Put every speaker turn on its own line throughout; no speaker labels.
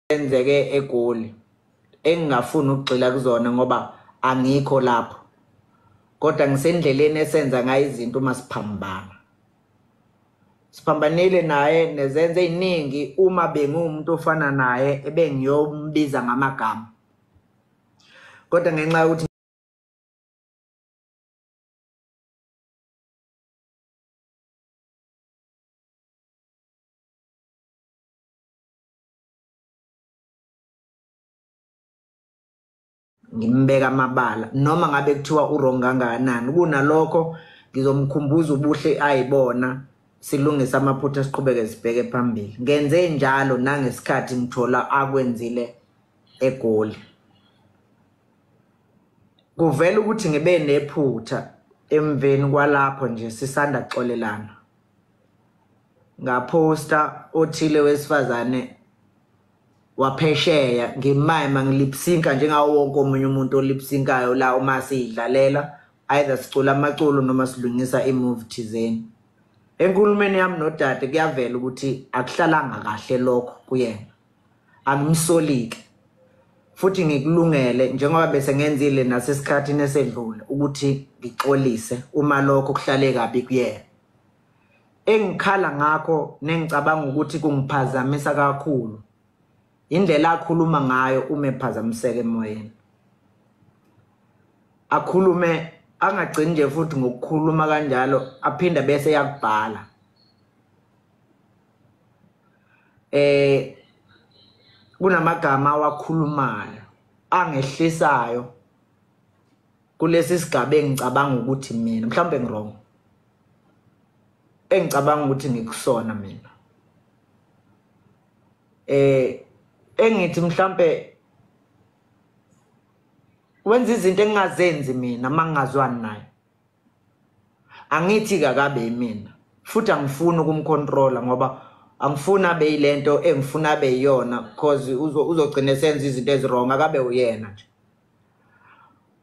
Ezenzeke eGoli engingafuni ukugxila kuzona ngoba angikho lapho, kodwa ngisendleleni esenza ngayo izinto uma siphambana. Siphambanile naye nezenzo ey'ningi. Uma bengiwumuntu ofana naye ebengiyombiza ngamagama, kodwa ngenxa yokuthi ngimbeka amabala noma ngabe kuthiwa u-wrong kangakanani, kunalokho ngizomkhumbuza ubuhle ayibona, silungise amaphutha, siqhubeke sibheke phambili. Ngenze njalo nangesikhathi ngithola akwenzile eGoli. Kuvela ukuthi ngibe nephutha emveni kwalapho nje sisanda kuxolelana, ngaphosta othile wesifazane waphesheya, ngimayima ngilipsinka njengawo wonke omunye umuntu olipsinkayo la uma siyidlalela, either sicula amaculo noma silungisa i-move thizeni. Enkulumeni yami nodade kuyavela ukuthi akuhlalanga kahle lokho kuyena. Angimsolike futhi ngikulungele njengoba bese ngenzile nasesikhathini esedlule ukuthi ngixolise uma lokho kuhlale kabi kuyena. Engikhala ngakho nengicabanga ukuthi kungiphazamisa kakhulu indlela akhuluma ngayo uma ephazamiseka emoyeni. Akhulume angagcini nje futhi ngokukhuluma kanjalo, aphinda bese yakubhala. Kunamagama awakhulumayo angehlisayo kulesi sigaba engicabanga ukuthi mina mhlawumbe ngi-wrong, engicabanga ukuthi ngikusona mina. Engithi mhlambe wenza izinto engingazenzi mina mangingazwani naye. Angithi kakabe mina futhi angifuni ukumcontrola ngoba angifuni abe yilento engifuna abe yiyona, because uzogcina senza izinto ezi-wrong, akabe uyena nje.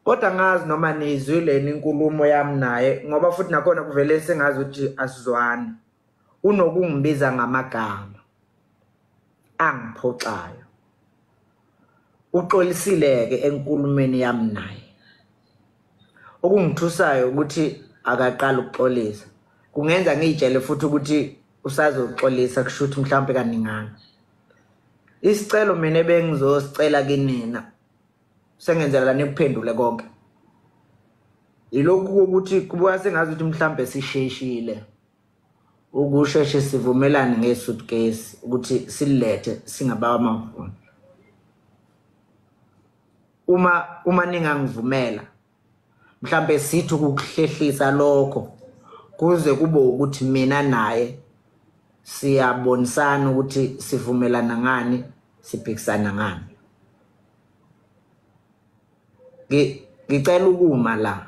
Kodwa ngazi noma nizwile inkulumo yami naye, ngoba futhi nakhona kuvele sengazi ukuthi asizwani. Unokungibiza ngamagama angiphoxayo. Uxolisile-ke enkulumeni yami naye. Okungithusayo ukuthi akaqali ukuxolisa. Kungenza ngiyitshele futhi ukuthi usazoxolisa kusho ukuthi mhlawumbe kaningana. Isicelo mina ebengizosicela kinina sengenzela nikuphendule konke. Ilokhu ukuthi kubuka sengazi ukuthi mhlawumbe sisheshile ukusheshe sivumelane nge-suitcase ukuthi silethe singabawa amavuna. Uma ningangivumela mhlambe sithi ukuhlehlisa lokho kuze kube ukuthi mina naye siyabonisana ukuthi sivumelana ngani, siphikisana ngani. Ngicela ukuma la.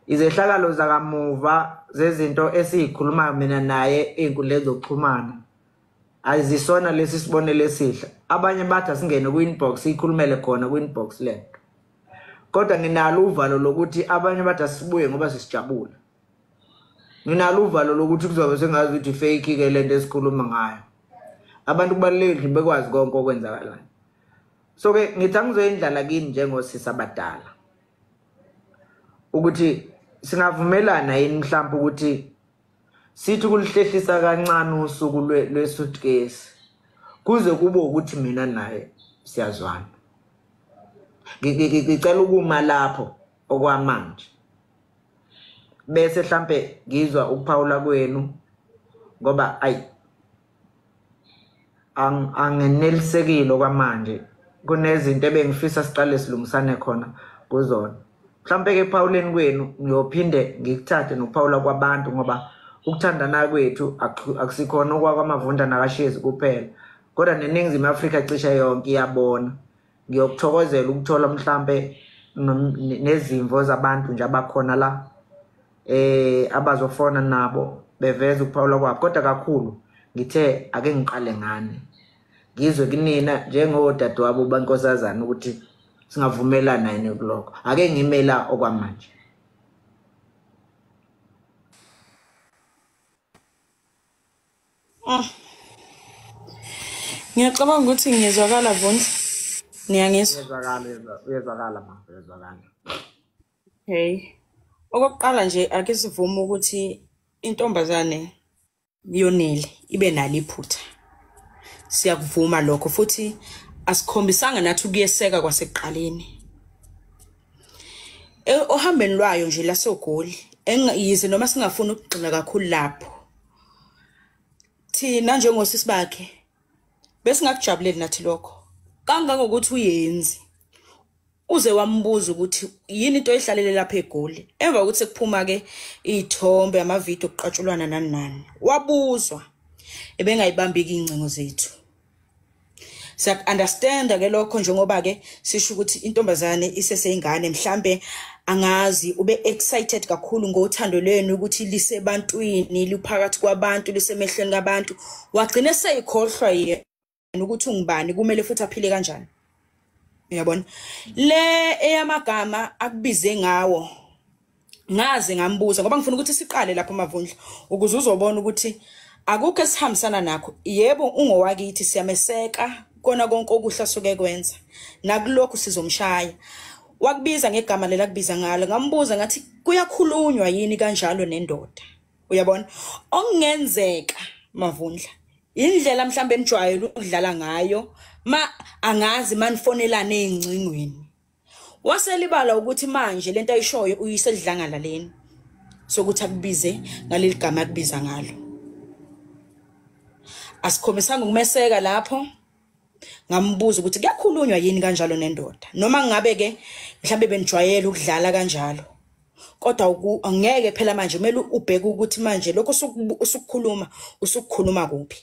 Izehlakalo zakamuva zezinto esizikhulumayo mina naye ey'nkundleni zokuxhumana azisona lesi sibonelo esihle. Abanye bathi asingene ku-inbox siyikhulumele khona ku-inbox lento, kodwa nginalo uvalo lokuthi abanye bathi asibuye ngoba sisijabule. Nginalo uvalo lokuthi kuzobe sengazi ukuthi fake-ke lento esikhuluma ngayo. Abantu kubalulekile bekwazi konke okwenzakalayo. So-ke ngithi angizoyindlala kini njengosisi abadala ukuthi singavumelana yini mhlawumbe ukuthi sithi kulihlehlisa kancane usuku lwe-suitcase kuze kube ukuthi mina naye siyazwana. Ngicela ukuma lapho okwamanje, bese mhlambe ngizwa ukuphawula kwenu ngoba ayi angenelisekile okwamanje. Kunezinto ebengifisa siqale silungisane khona kuzona. Mhlambe ke ephawuleni kwenu ngiyophinde ngikuthathe nokuphawula kwabantu, ngoba ukuthandana kwethu akusikhona okwakwamavunda nakashezi kuphela, kodwa neNingizimu Afrika cishe yonke iyabona. Ngiyokuthokozela ukuthola mhlambe nezimvo zabantu nje abakhona la abazofona nabo beveza ukuphawula kwabo, kodwa kakhulu ngithe ake ngiqale ngani ngizwe kunina njengodadewabo bankosazana ukuthi singavumelana yini kulokho. Ake ngime la okwamanje.
Ngiyacabanga ukuthi ngiyezwakala Vundla. Niyangizwa?
Uyezwakala, uyezwakala ma, uyezwakala.
Okay. Okokuqala nje ake sivume ukuthi intombazane yonile ibe nalo iphutha. Siyakuvuma lokho futhi asikhombisanga nathi ukuyeseka kwasekuqaleni. Ohambeni lwayo nje laseGoli, yize noma singafuni ukugxila kakhulu lapho. Thina njengosisi bakhe besingakujabuleli nathi lokho. Kangangokuthi uyenzi uze wambuza ukuthi yini into oyihlalele lapha eGoli. Emva kokuthi sekuphuma ke izithombe, amavidiyo okuqatshulwana nani nani. Wabuzwa ebengayibambi ingcingo zethu. Siyaku-understand ke lokho njengoba ke sisho ukuthi intombazane iseseyingane, mhlambe angazi ube excited kakhulu ngothando lwenu ukuthi lisebantwini, liphakathi kwabantu, lisemehlweni kabantu, wagcina seyikhohlwa yena ukuthi ungubani, kumele futhi aphile kanjani. Uyabona le eyamagama akubize ngawo, ngaze ngambuza ngoba ngifuna ukuthi siqale lapho Mavundla ukuze uzobona ukuthi akukho esihambisana nakho. Yebo ungowakithi, siyameseka kona konke okuhle asuke kwenza, nakulokhu sizomshaya. Wakubiza ngegama lela kubiza ngalo, ngambuza ngathi kuyakhulunywa yini kanjalo nendoda. Uyabona okungenzeka Mavundla indlela mhlambe enijwayele ukudlala ngayo, ma angazi manifonelana ezingcingweni. Waselibala ukuthi manje lento ayishoyo uyisedlangala leni sokuthi akubize ngaleli gama akubiza ngalo. Asikhombisanga ukumeseka lapho. Ngambuza ukuthi kuyakhulunywa yini kanjalo nendoda, noma ngabe ke mhlambe benijwayele ukudlala kanjalo, kodwa angeke phela manje kumele ubheke ukuthi manje lokho usukukhuluma usukukhuluma kuphi.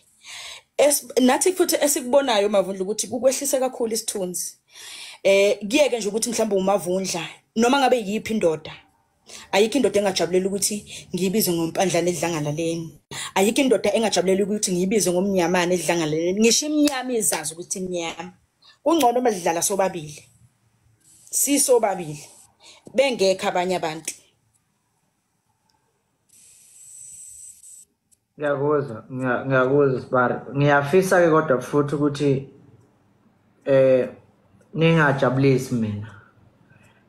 Nathi futhi esikubonayo Mavundla ukuthi kukwehlisa kakhulu isithunzi. Kuyeke nje ukuthi mhlambe uMavundla noma ngabe yiphi indoda, ayikho indoda engajabulela ukuthi ngiyibize ngompandlane edlangalaleni, ayikho indoda engajabulela ukuthi ngiyibize ngomnyamane edlangalaleni. Ngisho imnyama izazi ukuthi imnyama, kungcono uma sidlala sobabili, sisobabili bengekho abanye abantu.
Ngiyakuzwa, ngiyakuzwa Sibari. Ngiyafisa ke kodwa futhi ukuthi ningajabulisi mina.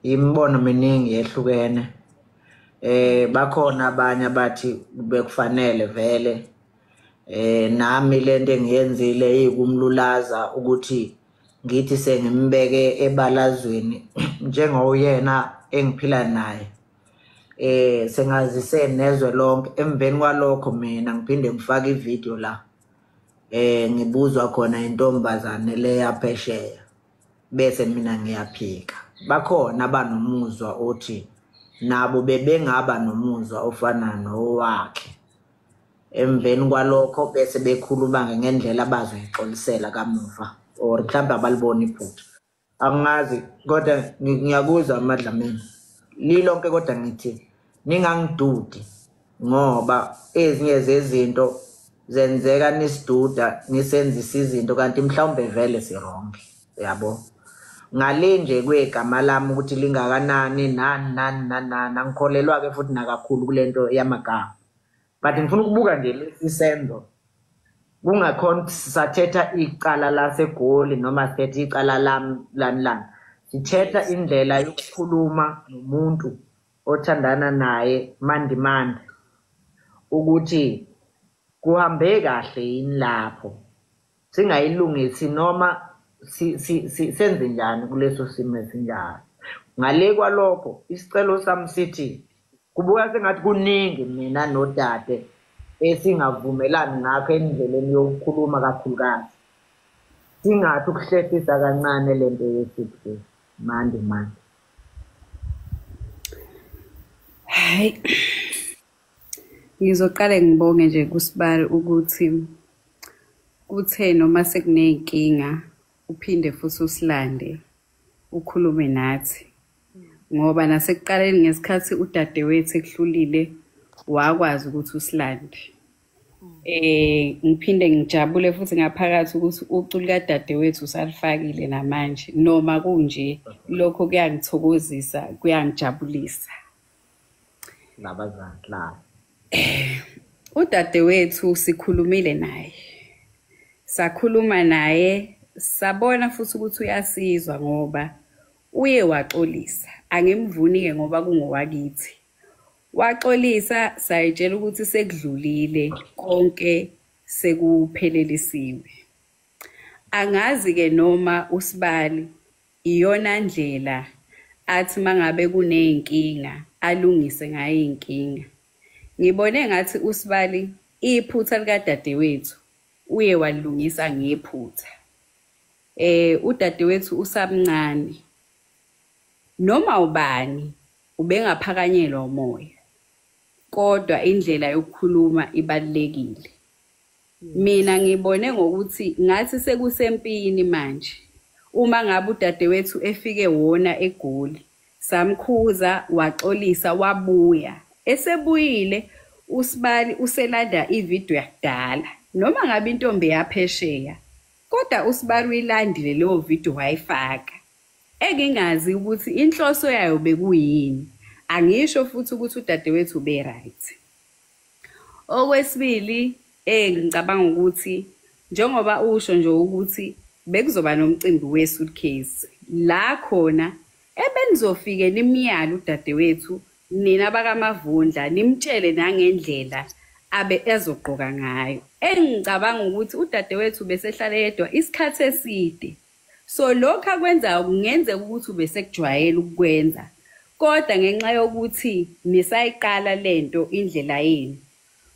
Imibono miningi yehlukene. Bakhona abanye abathi bekufanele vele nami lento engiyenzile ikumlulaza ukuthi ngithi sengimbeke ebalazweni njengoyena engiphila naye. Sengazise nezwe lonke. Emveni kwalokho mina ngiphinde ngifake ivideo la ngibuzwa khona intombazane le yaphesheya, bese mina ngiyaphika. Bakhona abanomuzwa othi nabo bebengaba nomuzwa ofana nowakhe. Emveni kwalokho bese bekhuluma ngendlela abazoyixolisela kamuva, or mhlawumbe abalibona iphutha. Angazi kodwa ngiyakuzwa amadlamini lilonke, kodwa ngithi ningangidudi ngoba ezinye zezinto zenzeka nisiduda nisenzisa izinto kanti mhlawumbe vele si wrong, yabo. Ngale nje kwegama lami ukuthi lingakanani nani nani nani, angikholelwa ke futhi nakakhulu kulento yamagama, but ngifuna ukubuka nje lesi senzo kungakhona sathetha icala laseGoli noma sithetha icala lami lani lani, sithetha indlela yokukhuluma nomuntu othandana naye mandimandi ukuthi kuhambe kahle yini lapho, singayilungisi noma senze njani kuleso simo esinjalo. Ngale kwalokho isicelo sami sithi kubuka sengathi kuningi mina nodade esingavumelani ngakho endleleni yokukhuluma kakhulukazi. Singathi ukuhlehlisa kancane lento yesiphi mandi mandi.
Hayi, ngizoqale ngibonge nje kuSibari ukuthi kuthe noma sekuneyinkinga uphinde futhi usilande ukhulume nathi, ngoba nasekuqaleni ngesikhathi udadewethu ekuhlulile wakwazi ukuthi usilande. Ngiphinde ngijabule futhi ngaphakathi ukuthi uculo kadadewethu usalifakile namanje, noma kunje lokho kuyangithokozisa, kuyangijabulisa. Udadewethu sikhulumile naye, Sakhuluma naye, sabona futhi ukuthi uyasizwa ngoba uye waxolisa. Angimvuni-ke ngoba kungowakithi. Waxolisa, sayitshela ukuthi sekudlulile konke, sekuphelelisiwe. Angazi-ke noma uSibali iyona ndlela athi mangabe kuney'nkinga alungise ngayo iy'nkinga. Ngibone ngathi uSibali iphutha likadadewethu uye walungisa ngephutha. Udadewethu usamncane, noma ubani ubengaphakanyelwa umoya, kodwa indlela yokukhuluma ibalulekile. Mina ngibone ngokuthi ngathi sekusempini manje. Uma ngabe udadewethu efike wona eGoli, samkhuza, waxolisa, wabuya. Esebuyile uSibali uselanda ividiyo yakudala, noma ngabe intombi yaphesheya, kodwa uSibali uyilandile leyo vidiyo wayifaka. Engingazi ukuthi inhloso yayo bekuyini. Angisho futhi ukuthi udadewethu ube right. Okwesibili, ngicabanga ukuthi njengoba usho nje ukuthi bekuzoba nomcimbi we-suitcase la khona ebenizofike nimyale udadewethu nina bakaMavundla nimtshele nangendlela abe ezogqoka ngayo. Engicabanga ukuthi udadewethu besehlale yedwa isikhathi eside, so lokhu akwenzayo kungenzeka ukuthi ubesekujwayele ukukwenza, kodwa ngenxa yokuthi nisayiqala lento indlela yenu,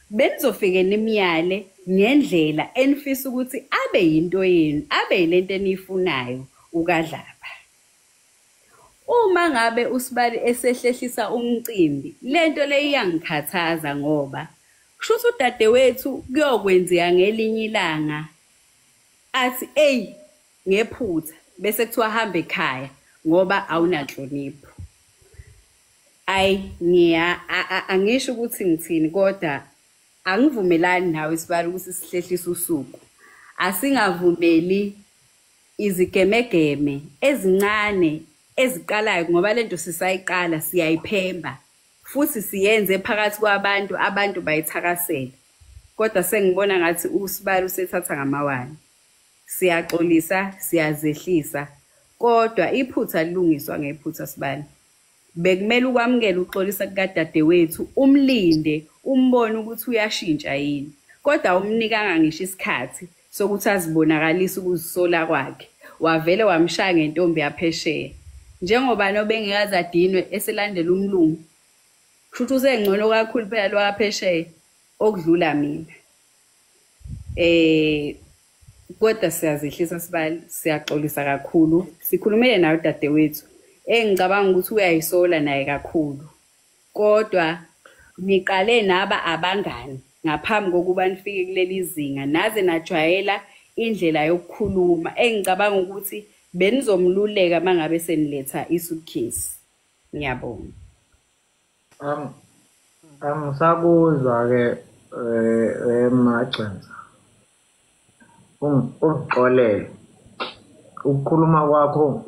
benizofike nimyale ngendlela enifisa ukuthi abe yinto yenu, abe yilento eniyifunayo uKadlaba. Uma ngabe uSibali esehlehlisa umcimbi, lento le iyangikhathaza ngoba kusho ukuthi udadewethu kuyokwenzeka ngelinye ilanga athi eyi ngephutha, bese kuthiwa hamba ekhaya ngoba awunanhlonipho. Ayi, angisho ukuthi ngithini, kodwa angivumelani nawe Sibali ukuthi sihlehlise usuku. Asingavumeli izigemegeme ezincane eziqalayo, ngoba lento sisayiqala, siyayiphemba futhi siyenze phakathi kwabantu, abantu bayithakasele. Kodwa sengibona ngathi uSibali usethatha ngamawani. Siyaxolisa, siyazehlisa, kodwa iphutha lilungiswa ngephutha Sibali. Bekumele ukwamukele uxolisa kukadadewethu, umlinde, umbone ukuthi uyashintsha yini. Kodwa umnikanga ngisho isikhathi sokuthi azibonakalise ukuzisola kwakhe. Wavele wamshaya ngentombi yaphesheya. Njengoba nobengekaze adinwe eselandela umlungu, kusho ukuthi usengcono kakhulu phela lo waphesheya okudlula mina. Kodwa siyazehlisa Sibali, siyaxolisa kakhulu. Sikhulumele naye udadewethu, engicabanga ukuthi uyayisola naye kakhulu. Kodwa niqale naba abangani ngaphambi kokuba nifike kuleli zinga, naze najwayela indlela yokukhuluma. Engicabanga ukuthi benizomluleka mangabe seniletha i-suitcase. Ngiyabonga.
Angisakuzwa-ke Magcwensa. Ungixolele. Ukukhuluma kwakho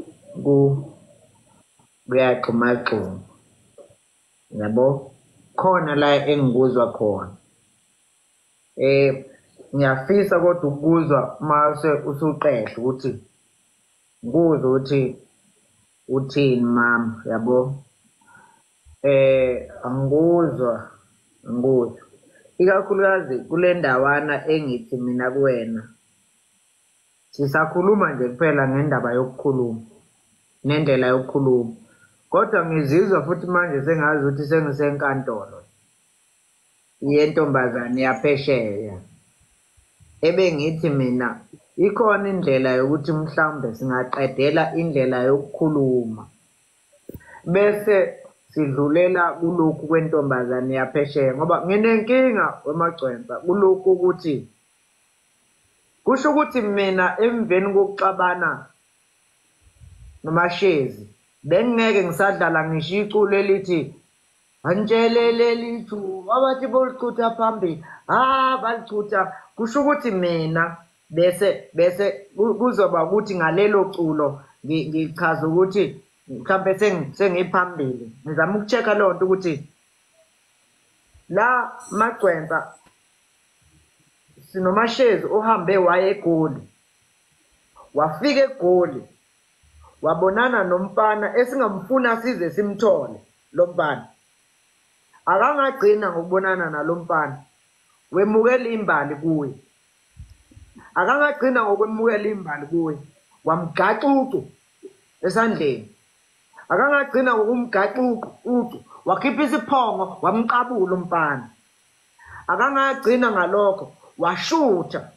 kuyagxumagxuma. Yabo? Khona la engikuzwa khona. Ngiyafisa kodwa ukuzwa mase usuqedla ukuthi ngikuzwe ukuthi uthini mama, yabo? Angikuzwa, angikuzwa. Ikakhulukazi kule ndawana engithi mina kuwena. Sisakhuluma nje kuphela ngendaba yokukhuluma, nendlela yokukhuluma. Kodwa ngizizwa futhi manje sengazi ukuthi sengisenkantolo yentombazane yaphesheya. Ebengithi mina ikhona indlela yokuthi mhlawumbe singaqedela indlela yokukhuluma, bese sidlulela kulokhu kwentombazane yaphesheya, ngoba nginenkinga weMagcwensa kulokhu ukuthi kusho ukuthi mina emveni kokuxabana noMashezi bengingeke ngisadlala ngisho iculo elithi Antshelele lithu abathi bolichutha phambili, balichutha. Kusho ukuthi mina bese kuzoba ukuthi ngalelo culo ngichaza ukuthi mhlambe sengiphambili. Ngizama ukucheck-a leyo nto ukuthi la Magcwensa SinoMashezi ohambe waye eGoli. Wafika eGoli wabonana nomfana esingamfuna size simthole lo mfana. Akangagcina ngokubonana nalo mfana, wemukela imbali kuye. Akangagcina ngokwemukela imbali kuye, wamgaxa ucu esandleni. Akangagcina ngokumgaxa ucu, wakhipha isiphongo wamqabula umfana. Akangagcina ngalokho, washutha.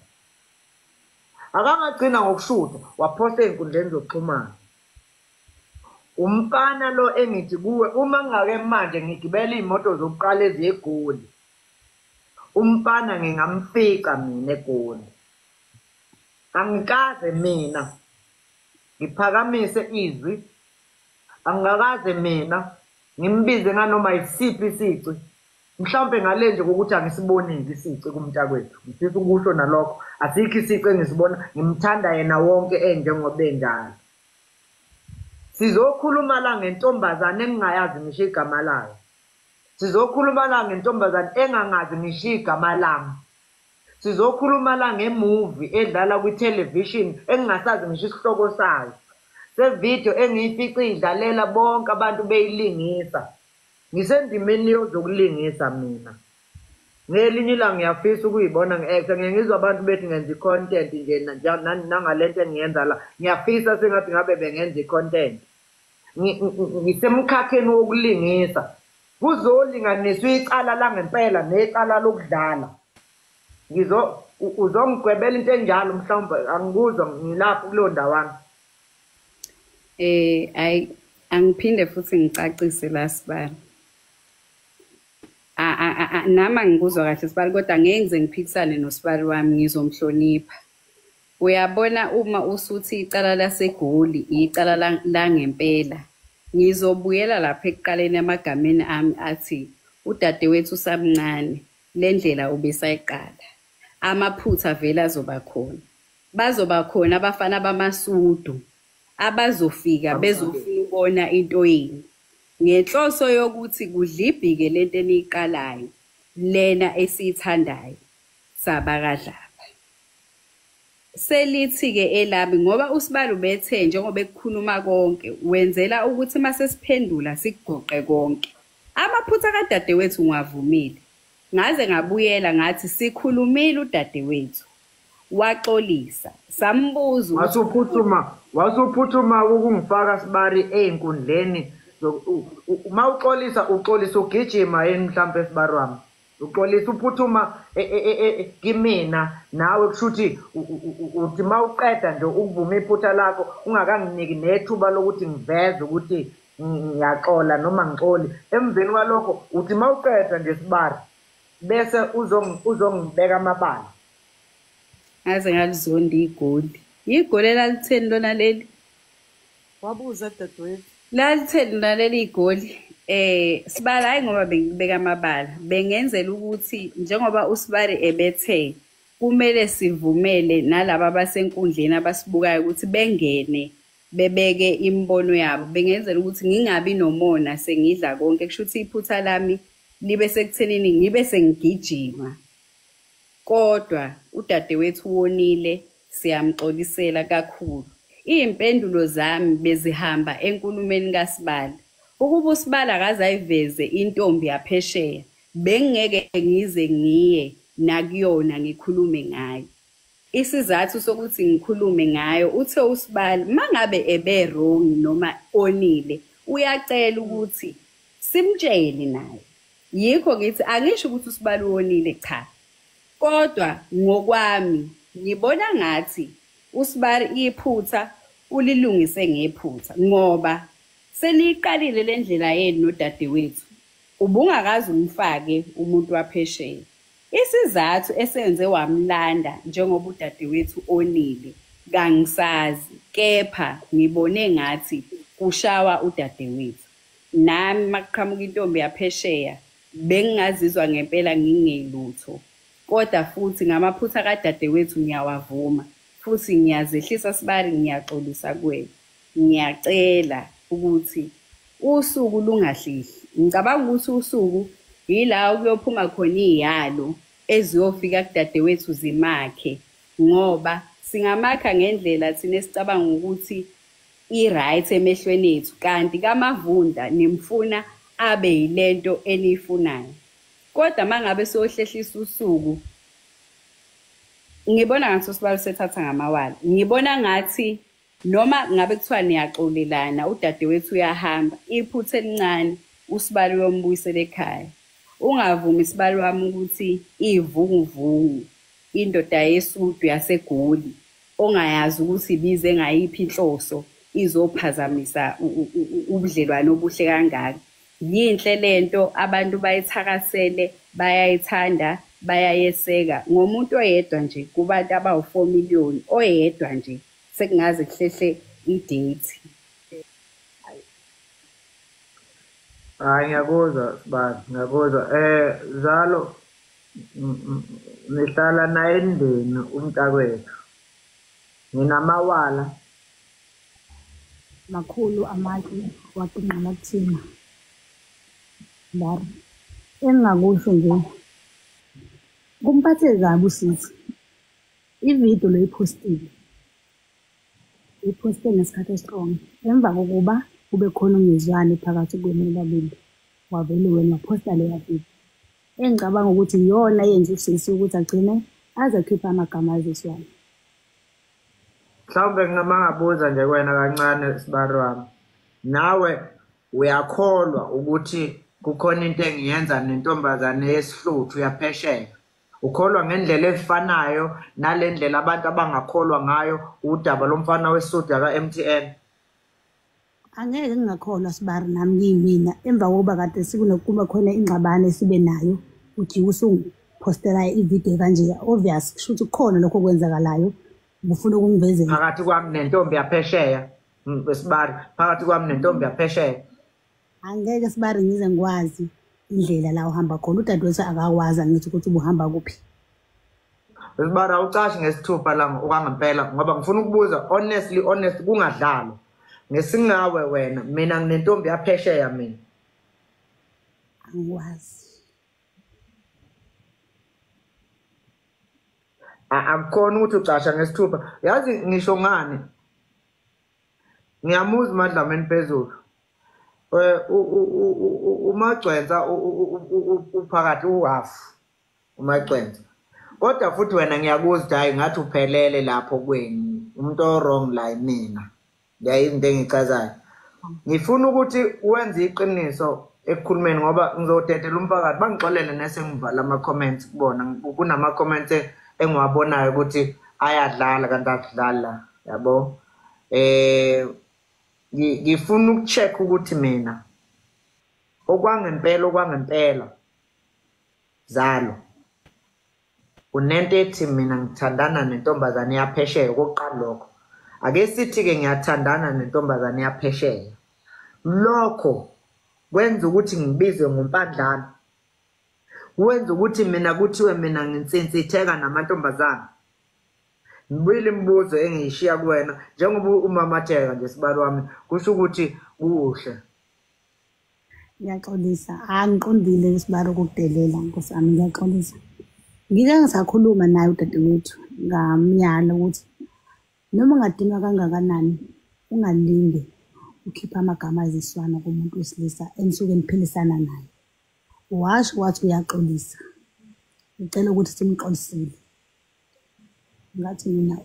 Akangagcina ngokushutha, waphosta ey'nkundleni zokuxhumana. Umfana lo engithi kuwe, uma ngingake manje ngigibela iy'moto zokuqala eziya eGoli, umfana ngingamfica mina eGoli. Angikaze mina ngiphakamise izwi, angikakaze mina ngimbize nganoma yisiphi isici, mhlawumbe ngale nje kokuthi angisibonile isici kumntakwethu. Ngifisa ukusho nalokho, asikho isici engisibona, ngimthanda yena wonke enjengoba enjalo. Sizokhuluma la ngentombazane engingayazi ngisho igama layo. Sizokhuluma la ngentombazane engangazi ngisho igama lami. Sizokhuluma la ngemuvi edlala kwi-television engingasazi ngisho isihloko sayo. Sevidiyo engiyifice idlalela bonke abantu beyilingisa. Ngisendimeni yozokulingisa mina. Ngelinye ilanga ngiyafisa ukuyibona ngi-actor, ngiye ngizwe abantu bethi ngenza i-content nje nangalento engiyenza la. Ngiyafisa sengathi ngabe bengenza i-content. Ngisemkhakheni wokulingisa. Kuzolinganiswa icala langempela necala lokudlala. Uzongigwebela into enjalo mhlawumbe angikuzwa ngilapho kuleyo ndawana.
Ayi angiphinde futhi ngicacise la sibali. Nami angikuzwa kahle sibali, kodwa ngeke ngize ngiphikisane nosibali wami, ngizomhlonipha. Uyabona uma usuthi icala laseGoli icala langempela, ngizobuyela lapha ekuqaleni emagameni ami athi udadewethu usamncane, le ndlela ubesayiqala. Amaphutha vele azoba khona. Bazoba khona abafana bamasudu abazofika bezofuna ukubona into yenu, ngenhloso yokuthi kudlibhike lento eniyiqalayo lena esiyithandayo sabakaDlaba. Selithi-ke elami, ngoba usibali ubethe njengoba ekukhuluma konke, wenzela ukuthi mase siphendula sikugoqe konke. Amaphutha kadadewethu ngiwavumile, ngaze ngabuyela ngathi sikhulumile udadewethu, waxolisa, sambuza
wasuphuthuma ukungifaka sibari ey'nkundleni. Uma uxolisa uxolisa ugijima yini mhlampe sibari wami? Uxolisa uphuthuma kimina nawe, kusho ukuthi uthi uma uqeda nje ukuvuma iphutha lakho ungakanginiki nethuba lokuthi ngiveze ukuthi ngiyaxola noma ngixoli. Emveni kwalokho uthi uma uqeda nje sibari bese uzongibeka amabala.
Ngaze ngalizonda igoli. Igoli elalitheni lona leli?
Wabuza dadewethu.
Lalitheni lona leli igoli? Sibali, hayi ngoba bengibeka amabala, bengenzela ukuthi njengoba usibali ebethe kumele sivumele nalaba abasenkundleni abasibukayo ukuthi bengene bebeke imibono yabo, bengenzela ukuthi ngingabi nomona sengidla konke, kusho ukuthi iphutha lami libe sekuthenini ngibe sengigijima. Kodwa udadewethu wonile, siyamxolisela kakhulu. Iy'mpendulo zami bezihamba enkulumeni kaSibali. Ukuba uSibali akaze ayiveze intombi yaphesheya, bengingeke ngize ngiye nakuyona ngikhulume ngayo. Isizathu sokuthi ngikhulume ngayo, uthe uSibali mangabe ebe wrong noma onile, uyacela ukuthi simtshele naye. Yikho ngithi angisho ukuthi uSibali wonile, cha. Kodwa ngokwami ngibona ngathi uSibali iphutha ulilungise ngephutha, ngoba seniyiqalile le ndlela yenu nodadewethu, ubungakaze umfake umuntu waphesheya. Isizathu esenze wamlanda njengoba udadewethu onile kangisazi, kepha ngibone ngathi kushawa udadewethu. Nami makuqhamuka intombi yaphesheya bengingazizwa ngempela ngingelutho, kodwa futhi ngamaphutha kadadewethu ngiyawavuma, futhi ngiyazehlisa sibali, ngiyaxolisa kuwena. Ngiyacela ukuthi usuku lungahlehli. Ngicabanga ukuthi usuku yila okuyophuma khona iy'yalo eziyofika kudadewethu zimakhe, ngoba singamakha ngendlela thina esicabanga ukuthi i-right emehlweni ethu, kanti kaMavunda nimfuna abe yilento eniyifunayo. Kodwa mangabe sohlehlisa usuku, ngibona ngathi uSibalo sethatha ngamawala. Ngibona ngathi noma ngabe kuthiwa niyaxolelana, udadewethu uyahamba, iphutha elincane uSibalo uyombuyisela ekhaya. Ungavumi Sibalo wami ukuthi ivunguvungu indoda yesudu yaseGoli ongayazi ukuthi ibize ngayiphi inhloso izophazamisa ubudlelwano obuhle kangaka. Yinhle lento, abantu bayithakasele, bayayithanda, bayayeseka. Ngomuntu oyedwa nje kubantu abawu-4 million, oyedwa nje sekungaze kuhlehle i-date.
Hayi, ngiyakuzwa Sibali, ngiyakuzwa. Zalo, nihlala naye endlini umntakwethu. Nginamawala.
Makhulu amatshe waqinqela kuthina. Bari. Engingakusho nje, kumphathe kabi usisi. Ividiyo lo iphostile. Iphoste ngesikhathi esistrong. Emva kokuba kube khona ungezwani phakathi kwenu nobabili, wavele wena waphosta leya video. Engicabanga ukuthi iyona eyenza usisi ukuthi agcine aze akhiphe amagama aziswayo.
Mhlawumbe ngingabuza nje kuwena kancane Sibari wami. Nawe uyakholwa ukuthi kukhona into engiyenza nentombazane yesihluthu yaphesheya? Ukholwa ngendlela efanayo nale ndlela abantu abangakholwa ngayo udaba lomfana wesudu yaka-MTN?
Angeke ngingakholwa Sibari, nami ngiyimina. Emva kokuba kade sikunokuba khona ingxabano esibe nayo, uthi usungiphostela ividiyo kanje, obvious kusho ukuthi kukhona lokho okwenzakalayo ufuna ukungivezela.
Phakathi kwami nentombi yaphesheya, Sibari, phakathi kwami nentombi yaphesheya.
Angeke Sibari ngize ngikwazi indlela la uhamba khona. Udadewethu akakwazi angithi ukuthi ubuhamba kuphi.
Sibari, awucashi ngesithupha la okwangempela, ngoba ngifuna ukubuza honestly, honest, kungadlalwa. Ngesingawe wena, mina nginentombi yaphesheya mina.
Angikwazi.
Akukhona ukuthi ucasha ngesithupha. Yazi ngisho ngani? Ngiyamuzwa uMadlamini phezulu. uMagcwensa uphakathi uhafu uMagcwensa. Kodwa futhi wena ngiyakuzwa ukuthi hayi ngathi uphelele lapho kweni. Umuntu o-wrong la yimina. Ngiyayizwa into engiyichazayo. Ngifuna ukuthi wenze iqiniso ekukhulumeni ngoba ngizodedela umphakathi. Bangixolele nese ngivala ama-comments kubona. Kunama-comments engiwabonayo ukuthi ayadlala kanti akudlali la, yabo. Ngifuna ukucheck ukuthi mina okwangempela Zalo unento ethi mina ngithandana nentombazane yaphesheya. Okokuqala lokho, ake sithi-ke ngiyathandana nentombazane yaphesheya, lokho kwenza ukuthi ngibizwe ngompandlana, kwenza ukuthi mina kuthiwe mina nginsinsitheka namantombazane. Ngibuyile imibuzo engiyishiya kuwena njengoba umamatheka nje Sibali wami, kusho ukuthi kuhle.
Ngiyaxolisa, angiqondile Sibali ukukudelela Nkosi yami, ngiyaxolisa. Ngike ngisakhuluma naye udadewethu, ngamyala ukuthi noma ungadinwa kangakanani ungalinge ukhiphe amagama aziswana kumuntu wesilisa enisuke niphilisana naye. Washo wathi uyaxolisa, ucela ukuthi simxolisele. Ngathi mina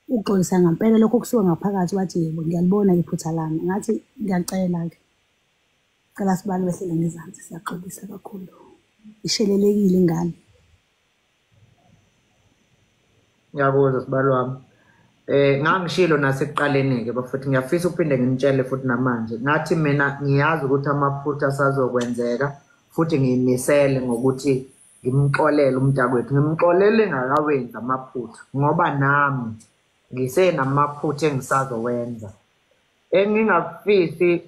uxolisa ngempela lokho kusuka ngaphakathi, wathi yebo ngiyalibona iphutha lami. Ngathi ngiyacela-ke, cela Sibali wehlele ngezansi, siyaxolisa kakhulu. Ishelelekile ingane.
Ngiyakuzwa Sibali wami. Ngangishilo nasekuqaleni-ke bafuthi, ngiyafisa ukuphinde nginitshele futhi namanje. Ngathi mina ngiyazi ukuthi amaphutha asazokwenzeka futhi ngiyimisele ngokuthi ngimxolele umntakwethu, ngimxolele engakawenzi amaphutha ngoba nami ngisenamaphutha engisazowenza. Engingakufisi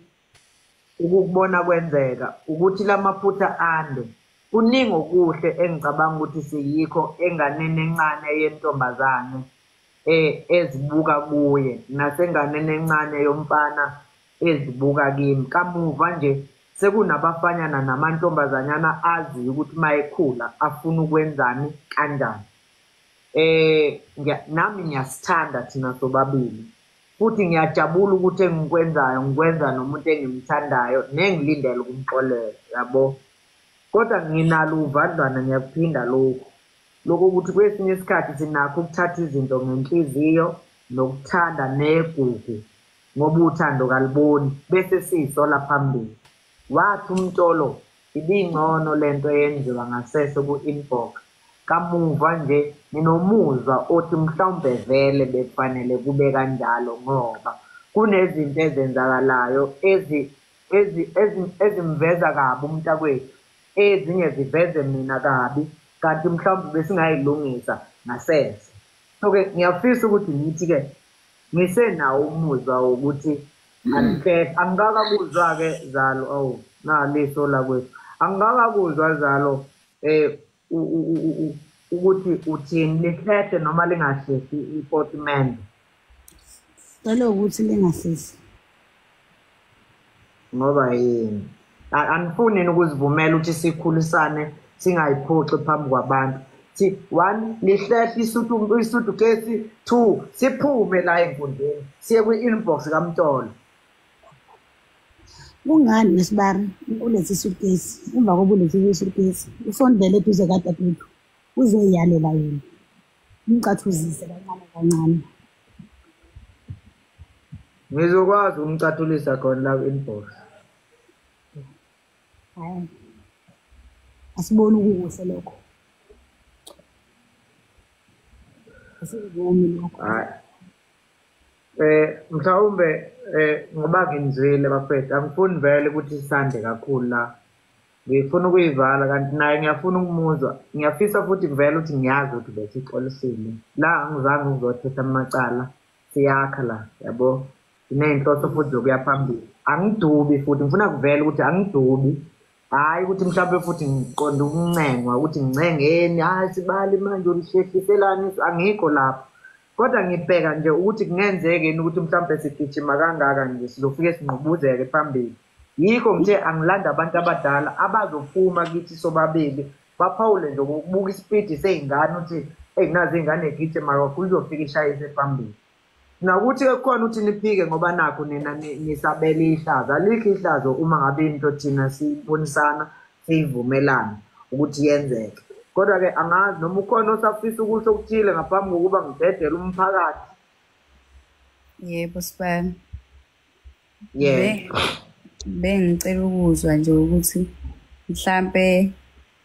ukukubona kwenzeka ukuthi lamaphutha ande. Kuningi okuhle engicabanga ukuthi siyikho enganeni encane yentombazane ezibuka kuye nasenganeni encane yomfana ezibuka kimi. Kamuva nje Sekunabafanyana namantombazanyana aziyo ukuthi uma ekhula afuna ukwenzani kanjani. Nami ngiyasithanda thina sobabili. Futhi ngiyajabula ukuthi engikwenzayo ngikwenza nomuntu engimthandayo nengilindele ukumxolela, yabo. Kodwa nginalo uvadlwana, ngiyakuphinda lokhu. Lokhu ukuthi kwesinye isikhathi sinakho ukuthatha izinto ngenhliziyo nokuthanda negugu, ngoba uthando kaliboni, bese siyisola phambili. Wathi uMtolo ibingcono lento eyenziwa ngasese ku-inbox. Kamuva nje nginomuzwa othi mhlawumbe vele bekufanele kube kanjalo, ngoba kunezinto ezenzakalayo ezimveza kabi umntakwethu, ezinye ziveze mina kabi, kanti mhlawumbe besingayilungisa ngasese. So-ke ngiyafisa ukuthi ngithi-ke ngisenawo umuzwa wokuthi angikakakuzwa-ke zalo, awu naliso lakwethu, angikakakuzwa zalo ukuthi uthini, lihlehle noma lingahlehli ipotimende.
Sicela ukuthi lingahlehli.
Ngoba yini? Anifuni ukuzivumela ukuthi sikhulisane singayiphoxi phambi kwabantu. One, lihlehle isutukesi, two, siphume la enkundleni siye kwi-inbox kaMtolo.
Kungani nesibari ulethe isutukesi, emva kokuba ulethe isutukesi usondele eduze kadadewethu uzoyiyalela yena, umcathuzise kancane kancane.
Ngizokwazi ukumcathulisa khona la ku-inbox.
Hayi, asiboni ukukuhle lokho. Asikuvumi lokho.
Hayi. Mhlawumbe ngoba nginizwile bafethu, angifuni vele ukuthi sisande kakhulu la. Ngifuna ukuyivala kanti naye ngiyafuna ukumuzwa. Ngiyafisa futhi vele ukuthi ngiyazi ukuthi besixolisile. La angizange ngizothetha amacala, siyakha la, yabo. Siney'nhloso futhi zokuya phambili. Angidubi futhi, ngifuna kuvele ukuthi angidubi. Hhayi ukuthi mhlawumbe futhi ngiqonde ukuncengwa ukuthi ngincengeni, hhayi sibali manje ulihlehliselani, angikho lapho. Kodwa ngibheka nje ukuthi kungenzeka yini ukuthi mhlawumbe sigijima kangaka nje sizofike sinqubuzeke phambili. Yikho ngithe angilanda abantu abadala abazophuma kithi sobabili baphawule nje ngokubuka isipidi sey'ngane ukuthi eyi nazi iy'ngane y'gijima kakhulu izofika ishayise phambili. Nakuthi-ke kukhona ukuthi niphike ngoba nakho nina nisabela ihlazo. Alikho ihlazo uma ngabe into thina siyibonisana siyivumelana ukuthi yenzeke. Kodwa-ke angazi noma ukhona osafisa ukusho okuthile ngaphambi kokuba ngidedele umphakathi.
Yebo sibani.
Yebo.
Bengicela ukuzwa nje ukuthi mhlampe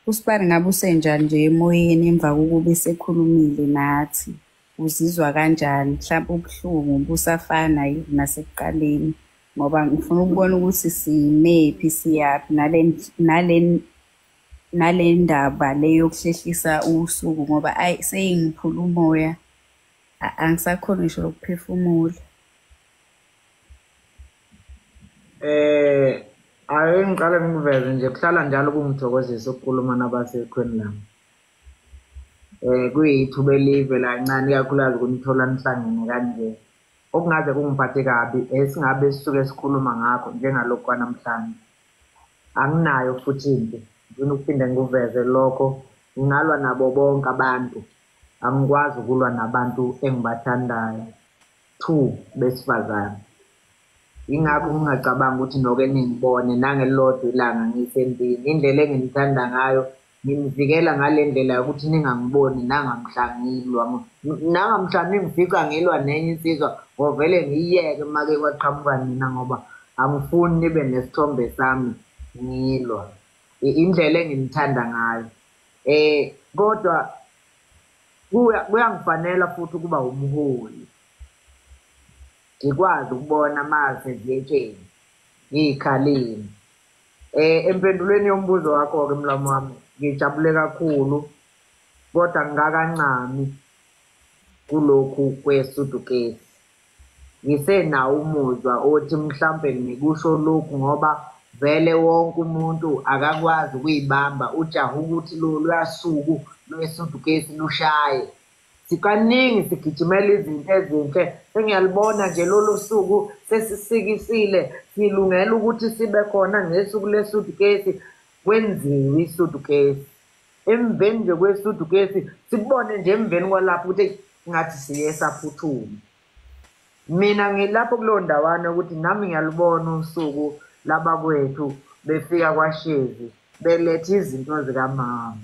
usibani ngabe usenjani nje emoyeni emva kokuba esekhulumile nathi. Uzizwa kanjani? Mhlampe ubuhlungu busafana yini nasekuqaleni? Ngoba ngifuna ukubona ukuthi simephi, siyaphi nale ndaba le yokuhlehlisa usuku, ngoba ayi seyingiphula umoya, angisakhoni ngisho ukuphefumula.
Ake ngiqale ngikuveze nje, kuhlala njalo kungithokozisa ukukhuluma nabasekhweni lami. Kuyithuba elivela kancane ikakhulukazi ukunithola nihlangene kanje. Okungaze kungiphathe kabi esingabe sisuke sikhuluma ngakho njengalokhu kwanamhlanje. Anginayo futhi impi, ngifuna ukuphinde ngikuveze lokho. Ngingalwa nabo bonke abantu, angikwazi ukulwa nabantu engibathandayo. Two, besifazane. Yingakho ngingacabangi ukuthi noke ningibone nangelilodwa ilanga ngisempini. Indlela enginithanda ngayo nginivikela ngale ndlela yokuthi ningangiboni nangamhla ngilwa. Nangamhla ningifica ngilwa nenye insizwa, ngovele ngiyiyeke make kwaqhamuka nina, ngoba angifuni nibe nesithombe sami ngilwa. Indlela enginithanda ngayo. Kodwa kuyangifanela futhi ukuba umholi. Ngikwazi ukubona mase ziyetsheni, ngiy'khaleni. Empendulweni yombuzo wakho-ke mlamu wami, ngijabule kakhulu kodwa ngingakancami kulokhu kwesutukesi. Ngisenawo umuzwa othi mhlampe ngikusho lokhu ngoba vele wonke umuntu akakwazi ukuyibamba, ujaha ukuthi loluya suku lwesutukesi lushaye. Sikaningi sigijimela izinto ezinhle. Sengiyalibona nje lolu suku sesisikisile, silungela ukuthi sibe khona ngesuku lesutukesi, kwenziwe isutukesi. Emveni nje kwesutukesi sibone nje emveni kwalapho ukuthi ngathi siye saphuthuma. Mina ngilapho kuleyo ndawana ukuthi nami ngiyalubona usuku labakwethu befika kwaShezi beletha izinto zikamama,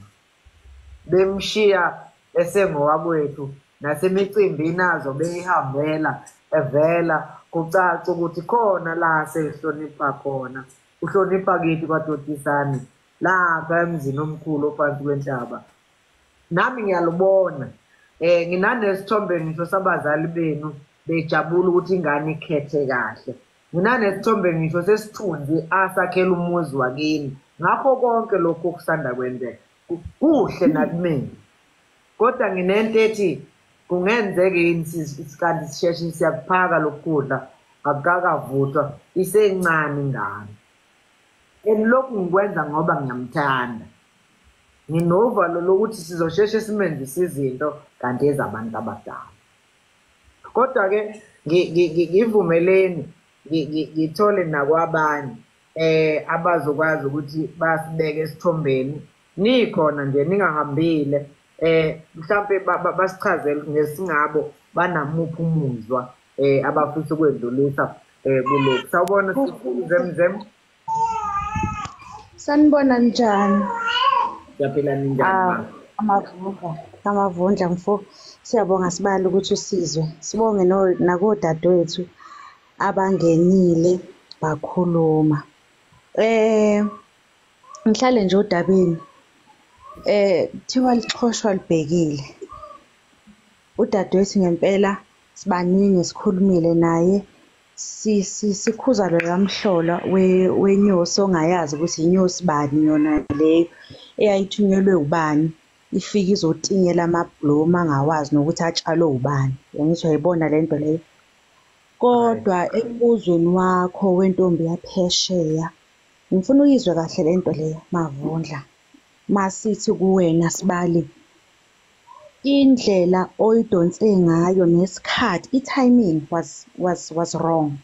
bemshiya esengowakwethu nasemicimbini azo beyihambela evela kucaca ukuthi khona la sehlonipha khona, uhlonipha kithi kwaTotisane lapha emzini omkhulu ophansi kwentaba. Nami ngiyalubona, nginanesithombe ngisho sabazali benu bejabula ukuthi ingane ikhethe kahle. Nginanesithombe ngisho sesithunzi asakhela umuzi wakini. Ngakho konke lokhu okusanda kwenzeka kuhle nakumina, kodwa nginento ethi kungenzeka yini kanti sisheshe siyakuphaka lokhu kudla akukakavuthwa, isencane ingane. And lokhu ngikwenza ngoba ngiyamthanda, nginovalo lokuthi sizosheshe simenzise izinto kanti ezabantu abadala. Kodwa-ke ngivumeleni ngithole nakwabanye abazokwazi ukuthi basibeke esithombeni. Nikhona nje ningahambile, mhlampe basichazele ngesingabo banamuphi umuzwa abafisa ukwedlulisa kulokhu. Sawubona Zemzem.
Sanibona njani?
Siyaphila, ninjani?
Amavundla, amavundla mfo. Siyabonga sibali ukuthi usizwe. Sibonge nakodadewethu abangenile bakhuluma. Ngihlale nje odabeni. Kuthiwa lixhoshwa libhekile. Udadewethu ngempela sibaningi sikhulumile naye, sikhuza loya mhlola wenyosi ongayazi ukuthi inyosi bani yona leyo eyayithunyelwe ubani, ifike izotinyela amabhlomu angawazi nokuthi atshalwe ubani. Angithi uyayibona le nto leyo. Kodwa embuzweni wakho wentombi yaphesheya, ngifuna uyizwe kahle le nto leyo Mavundla. Masithi kuwena sibali, indlela oyidonse ngayo nesikhathi, i-timing was wrong.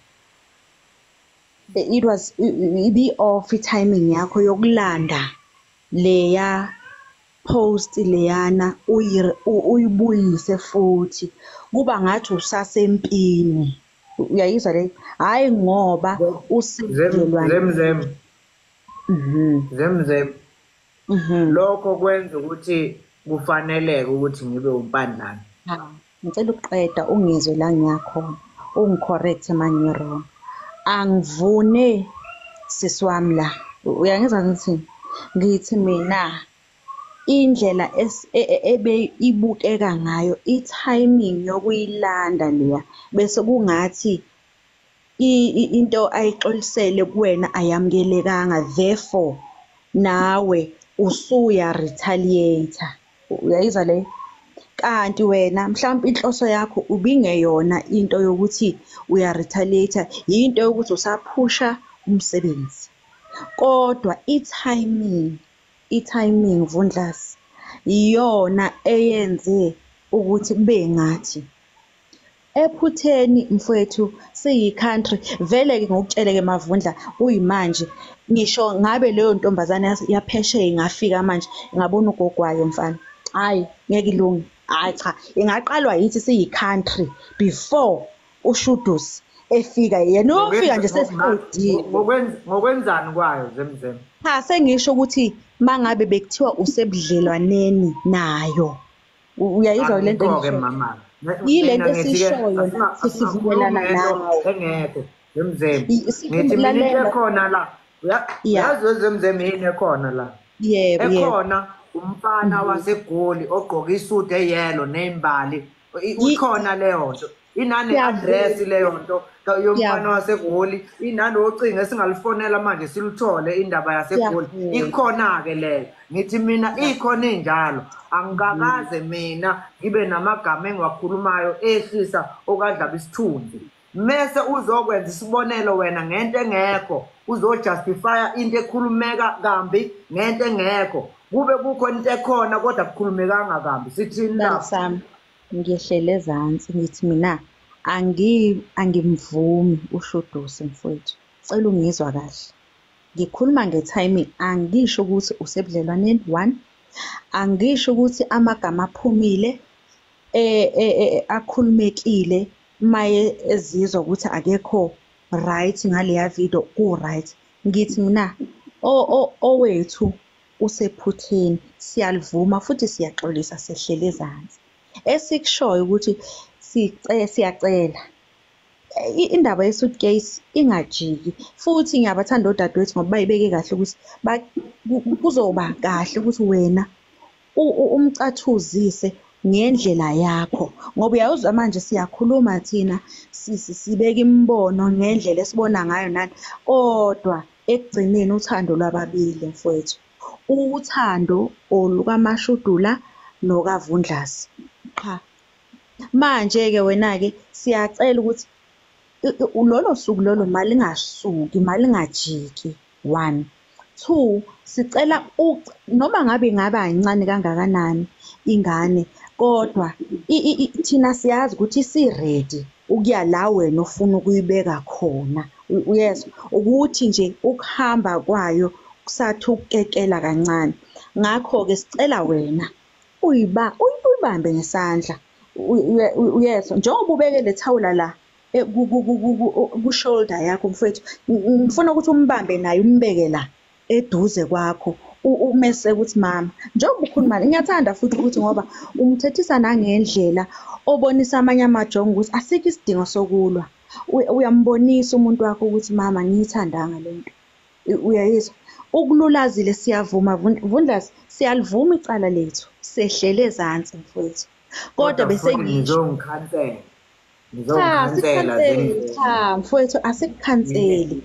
It was ibi-off i-timing yakho yokulanda leya post leyana uyibuyise futhi, kuba ngathi usasempini. Uyayizwa le? Hhayi ngoba usizelwa.
Zemzem. Zemzem. Lokho kwenza ukuthi kufaneleke ukuthi ngibe umpandlana.
Ngicela ukuqeda ungizwe la ngiyakhona, ungicorrect uma ngi-wrong. Angivune sisi wami la. Uyangizwa ngithini? Ngithi mina indlela ebe ibukeka ngayo, i-timing yokuyilanda leya, bese kungathi into ayixolisele kuwena ayamukelekanga, therefore nawe usuya retaliate. Uyayizwa le? Kanti wena mhlawumbe inhloso yakho ubingeyona into yokuthi uya retaliate, into yokuthi usaphusha umsebenzi. Kodwa i-timing Vundlas iyona eyenze ukuthi kube ngathi ephutheni mfowethu siyi-country. Vele-ke ngokutshele-ke Mavundla, kuyimanje ngisho ngabe leyo ntombazane yaphesheya ingafika manje ingabona ugogo wayo mfana, hhayi ngeke ilunge. Hhayi cha, ingaqalwa yithi siyi-country before uShudusi efika. Yena uyofika nje sesiqedile.
Ngokwenzani kwayo Zemzem?
Cha, sengisho ukuthi mangabe bekuthiwa usebudlelwaneni nayo. Uyayizwa le nto
engishoyo mama?
Yile nto esishoyo sisivumelana nawe.
Engekho Zemzem. Ngithi mina into ekhona la. Uyazi Zemzem yini ekhona la?
Yebo.
Ekhona umfana waseGoli ogqoka isuit eyelo nezimbali. Ukhona leyo nto. Inane address leyo nto yomfana waseGoli, inanocingo esingalifonela manje siluthole indaba yaseGoli. Ikhona-ke leyo. Ngithi mina ikhona injalo. Angikakaze mina ngibe namagama engiwakhulumayo ehlisa okadlaba isithunzi. Mese uzokwenza isibonelo wena ngento engekho, uzojustifya into ekhulumeka kambi ngento engekho. Kube kukhona into ekhona kodwa kukhulumekanga kambi. Sithini lapho?
Ngiyehlele ezansi ngithi mina angimvumi uShudusi mfowethu. Cela ungizwa kahle. Ngikhuluma nge-timing, angisho ukuthi usebudlelwaneni, one. Angisho ukuthi amagama aphumile akhulumekile maye ezizwa ukuthi akekho right ngaleya video ku-right. Ngithi mina owethu usephutheni, siyalivuma futhi siyaxolisa, sehlele ezansi. Esikushoyo ukuthi siyacela indaba ye-suitcase ingajiki, futhi ngiyabathanda odadewethu ngoba bayibeke kahle ukuthi kuzoba kahle ukuthi wena umcathuzise ngendlela yakho, ngoba uyawuzwa manje siyakhuluma thina sibeka imibono ngendlela esibona ngayo nani, kodwa ekugcineni uthando lwababili mfowethu, uthando olukaMashudula nokaVundlasi qha. Manje-ke wena-ke siyacela ukuthi lolo suku lolo malingasuki, malingajiki, one. Two, sicela noma ngabe ingaba yincane kangakanani ingane, kodwa thina siyazi ukuthi si-ready ukuya la wena ofuna ukuyibeka khona. Uyezwa ukuthi nje ukuhamba kwayo kusathi ukukekela kancane. Ngakho-ke sicela wena uyibambe ngesandla. Uyezwa njengoba ubeke le thawula la ku-shoulder yakho mfowethu, ngifuna ukuthi umbambe naye umbeke la eduze kwakho, umese ukuthi mama, njengoba ukhuluma ngiyathanda futhi ukuthi ngoba umthethisa nangendlela obonisa amanye amajongo ukuthi asikho isidingo sokulwa. Uyambonisa umuntu wakho ukuthi mama ngiyithandanga lento. Uyayizwa ukululazile, siyavuma Vundlasi, siyalivuma icala lethu, sehlele ezansi mfowethu, kodwa bese
ngizongikhansela. Ngizongikhansela.
Cha mfowethu, asikukhanseli,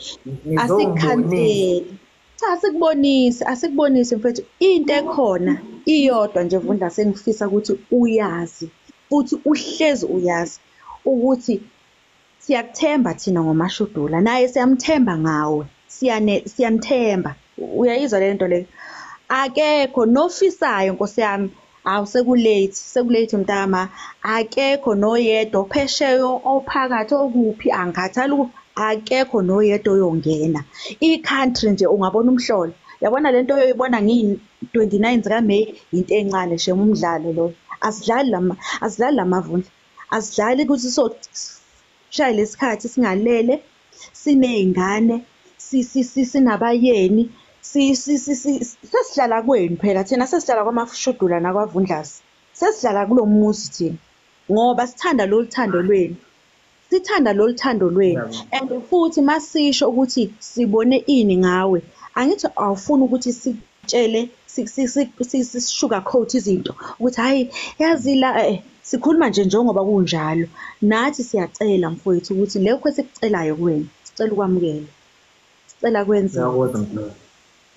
asikukhanseli. Cha, asikubonisi, asikubonisi mfowethu. Into ekhona iyodwa nje Vundlasi engifisa ukuthi uyazi futhi uhlezi uyazi ukuthi siyakuthemba thina ngoMashudula, naye siyamthemba ngawe, siyamthemba. Uyayizwa le nto leyo? Akekho nofisayo nkosi yami, awu sekulate, sekulate mntama, akekho noyedwa phesheya ophakathi okuphi angikhathali ukuphi, akekho noyedwa oyongena i-country nje ungabona umhlolo. Yabona lento oyoyibona ngiyi-29 zikaMeyi into encane shem, umdlalo loyo. Asidlali lama, asidlali lamavundla, asidlali ukuthi soshaya lesikhathi singalele, siney'ngane, sinabayeni, sesihlala kwenu phela thina, sesihlala kwaMashudula nakwaVundlasi, sesihlala kulo muzi thina ngoba sithanda lolu thando lwenu, sithanda lolu thando lwenu. And futhi masisho ukuthi sibone ini ngawe, angithi awufuni ukuthi sitshele sisugarcoat izinto ukuthi hayi yazi la sikhuluma nje njengoba kunjalo. Nathi siyacela mfowethu ukuthi lokho esikucelayo kuwena sicela ukwamukela, sicela kwenziwe.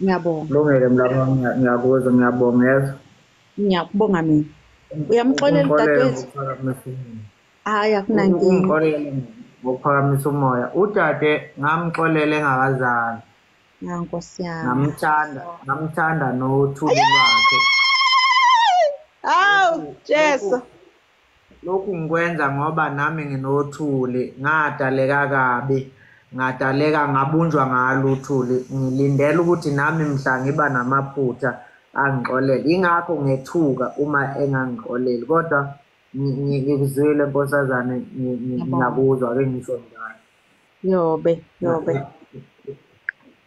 Ngiyabonga.
Kulungile mlamo, ngiyakuzwa, ngiyabonga yezwa.
Ngiyakubonga mina. Uyamxolela udadewethu? Hayi akunankinga.
Ungixolele ngokuphakamisa umoya. Udade ngamxolela engakazali.
Ya Nkosi yami.
Ngamthanda, ngamthanda nothuli lwakhe.
Awu Jesu.
Lokhu ngikwenza ngoba nami nginothuli, ngadaleka kabi, ngadaleka ngabunjwa ngalo uthuli. Ngilindele ukuthi nami mhla ngiba namaphutha angixolele. Ingakho ngethuka uma engangixoleli, kodwa ngikuzwile nkosazane, ngiyakuzwa ake ngisho njalo.
Yobe, yobe.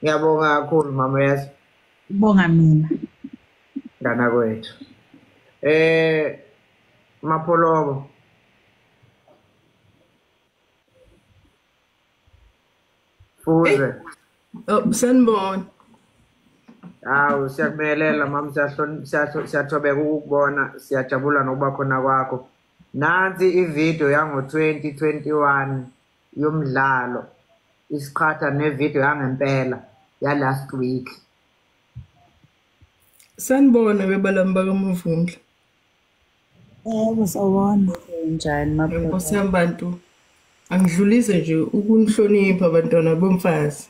Ngiyabonga kakhulu mama yezwa.
Bonga mina.
Ngana kwethu. Mapholobo. Fuze.
Oh, sanibona.
Hawu, siyakumelela mama, siyathobeka ukukubona, siyajabula nokuba khona kwakho. Nansi ivideo yango-2021 yomdlalo isiqhatha nevideo yangempela ya last week.
Sanibona bebalami bakaMavundla.
Yebo, sawubona.
Njani Mapholobo?
Nkosi yami bantu, angidlulise nje ukunihlonipha bantwana bomfazi.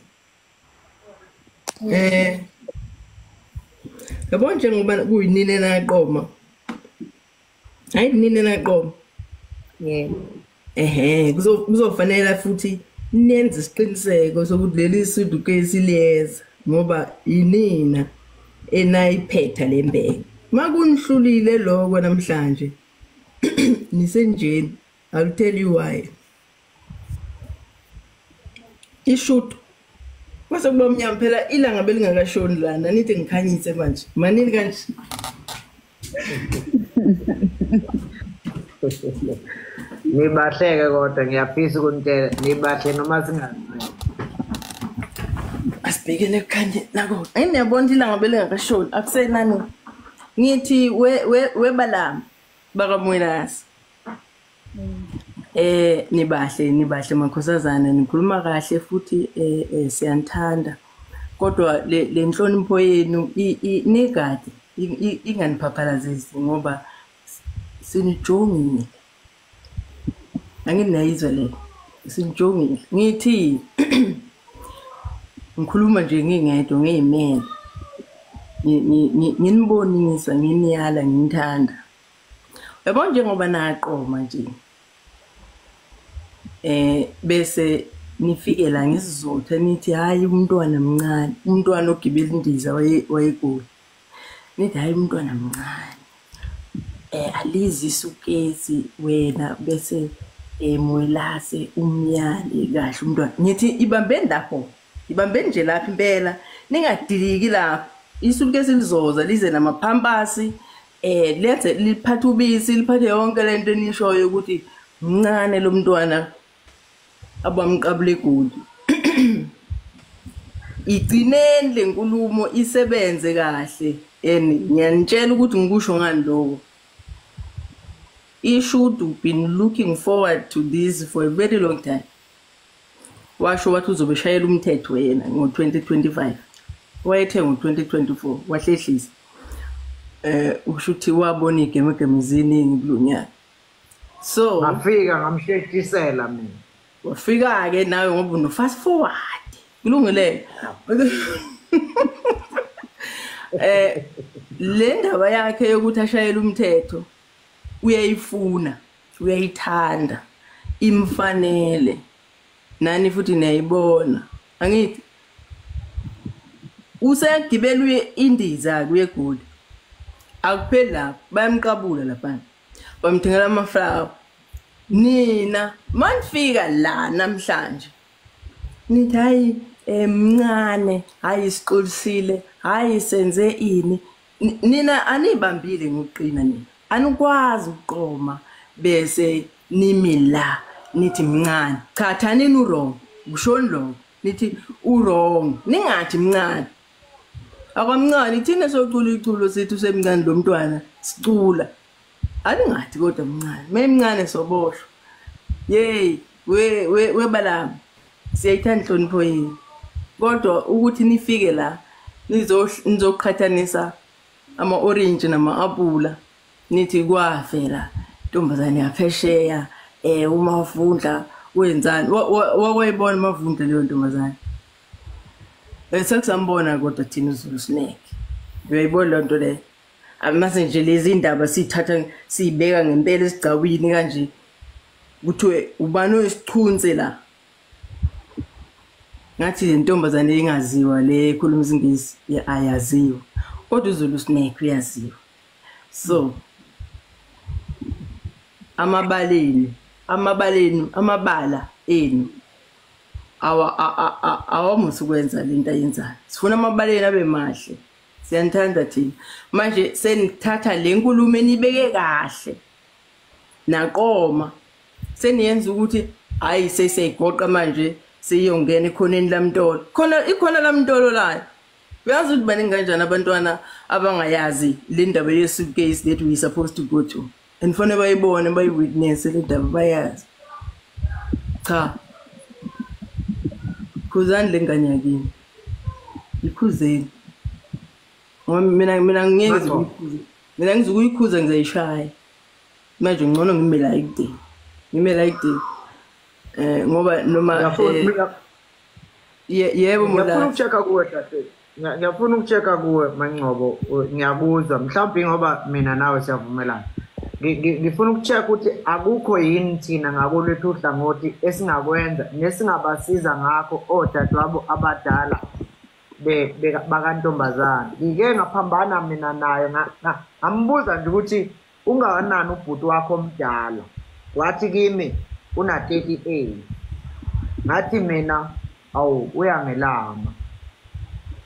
Yabo njengoba kuyinini enaqoma. Hayi nini naqoma.
Yebo.
Ehhe, kuzofanele futhi nenze isiqiniseko sokuthi leli suitcase liyeza ngoba inina enayiphetha lembenge. Makunihlulile lokho namhlanje nisenjeni, I'll tell you why. Ishoot kwase kuba mnyama phela ilanga belingakashoni lana, nithi ngikhanyise manje manini kanje.
Nibahleke kodwa ngiyafisa ukunitshela nibahle noma singazi.
Asibhekene kukhanye nako. Ayiniyabona ilanga belingakashoni akusenani. Ngithi we balama bakaMwelase. Nibahle nibahle makhosazana, nikhuluma kahle futhi siyanthanda. Kodwa le nhlonipho yenu nigade inganiphaphalazi ngoba sinijongile. Anginayizwa le. Sinijongile. Ngithi ngikhuluma nje ngingedwa ngiyimele. Nginibonisa nginiyala ngithanda. Yabo njengoba naqoma nje. Bese nifike la ngisizotha nithi hayi umntwana mncane, umntwana ogibela indiza wayegula. Nithi hayi umntwana mncane. Alizi isukesi wena bese Mwelase umyale kahle umntwana. Ngithi ibambeni lapho. Ibambeni nje lapha impela, ningadiliki lapho. Isukesi lizoza lize namaphampasi, lenze liphathe ubisi, liphathe yonke lento enishoyo ukuthi mncane lo mntwana abamqabule eGoli. Igcineni lenkulumo isebenze kahle, and ngiyanitshela ukuthi ngikusho ngani lokho. He should have been looking forward to this for a very long time. Washo wathi uzobeshayela umthetho yena ngo-2025. Wayethe ngo-2024 wahlehlisa. Usho ukuthi wabona igemegeme ziningi kulo nyaka. So
ngafika ngamsheshisela mina.
Wafika ke nawe ngoba uno fast forward. Kulungile. Le ndaba yakhe yokuthi ashayele umthetho uyayifuna, uyayithanda, imfanele. Nani futhi niyayibona. Angithi usegibela indiza kuye eGoli. Akupheli lapho, bayamqabula lapha. Bamthengela amaflower. Nina manifika la namhlanje nithi hayi mncane, hayi siqolisile, hayi senze ini. Nina anibambile ngokuqina nina. Anikwazi ukuqoma bese nimi la nithi mncane. Cha thanini uwrong, kushoni lo nithi uwrong, ningathi mncane. Akwamncane thina socula iculo sithi usemncane lo mntwana sicula. Aningathi kodwa mncane, memncane soboshwa. Yey, we balama. Siyayithanda inhlonipho yenu. Kodwa ukuthi nifike la nizoqhathanisa ama orange nama apula nithi kwavela intombazane yaphesheya uMavundla wenzani wakwayibona uMavundla leyo ntombazane. Sekusambona kodwa thina uZulu Snake. Uyayibona le nto le. Amase nje lezi indaba sithatha siyibeka ngempela esigcawini kanje kuthiwe ubani oyisichunse la. Ngathi le ntombazane engaziwa le ekhuluma isiNgisi ayaziwa. Kodwa uZulu Snake uyaziwa. So amabaleni amabala enu awamusa ukwenza lento ayenzayo. Sifuna amabaleni abe mahle. Siyanthanda thina. Manje senithatha le nkulumo enibeke kahle. Naqoma seniyenza ukuthi hayi sesiyigoqa manje siyongena ekhoneni lamntolo. Khona ikhona lamntolo la. Uyazi ukuthi baningi kanjani abantwana abangayazi le ndaba ye suitcase that we supposed to go to. And fanele bayibone bayi-witness le ndaba bayazi. Cha. Khuzani le ngane yakini. Ikhuzeni. Ngoba mina ngeke ngikhuze. Mina ngizokuyikhuza ngizayishaya. Manje ngcono ngime la ekudeni. Ngime la ekudeni. Ngoba noma yebo
Ngiyafuna ukuchecka kuwe dadewethu. Ngiyafuna ukuchecka kuwe Mangcobo, ngiyakuzwa mhlawumbe ngoba mina nawe siyavumelana. Ngifuna ukucheck ukuthi akukho yini thina ngakolwethu uhlangothi esingakwenza nesingabasiza ngakho odadewabo abadala bakantombazana. Ngike ngaphambana mina naye, ngambuza nje ukuthi ungakanani ubhuti wakho omdala, wathi kimi una 38. Ngathi mina awu uyangelama.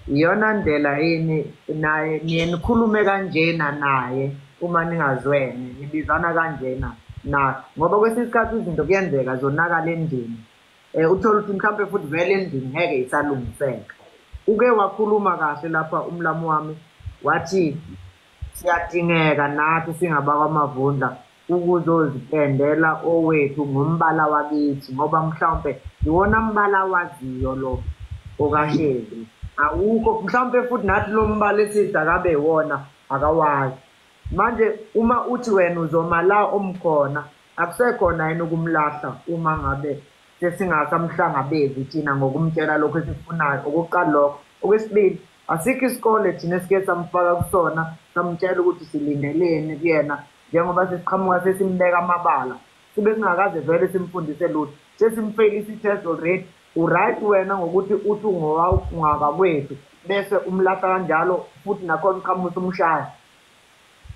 Iyona ndlela yini naye niye nikhulume kanjena naye uma ningazwene, nibizana kanjena na? Ngoba kwesinye isikhathi izinto kuyenzeka zonakala endlini, uthole ukuthi mhlawumbe futhi vele endlini ngeke isalungiseka. Uke wakhuluma kahle lapha umlamu wami, wathi siyadingeka nathi singabakwaMavundla ukuzozipendela owethu ngombala wakithi, ngoba mhlawumbe iwona mbala waziyo lo okaShezi, awukho mhlawumbe futhi nathi lo mbala esithi akabe wona akawazi. Manje uma uthi wena uzoma la omkhona, akusekhona yini ukumlahla uma ngabe sesingasamhlangabezi thina ngokumtshela lokho esikufunayo? Okokuqala lokho. Okwesibili, asikho isikole thina esike samfaka kusona samtshela ukuthi silindeleni kuyena, njengoba sesiqhamuka sesimbeka amabala, sibe singakaze vele simfundise lutho, sesimfeyilisa i-test already. Uright wena ngokuthi uthi ungakakwethu bese umlahla kanjalo, futhi nakhona uqhamuka umshaya.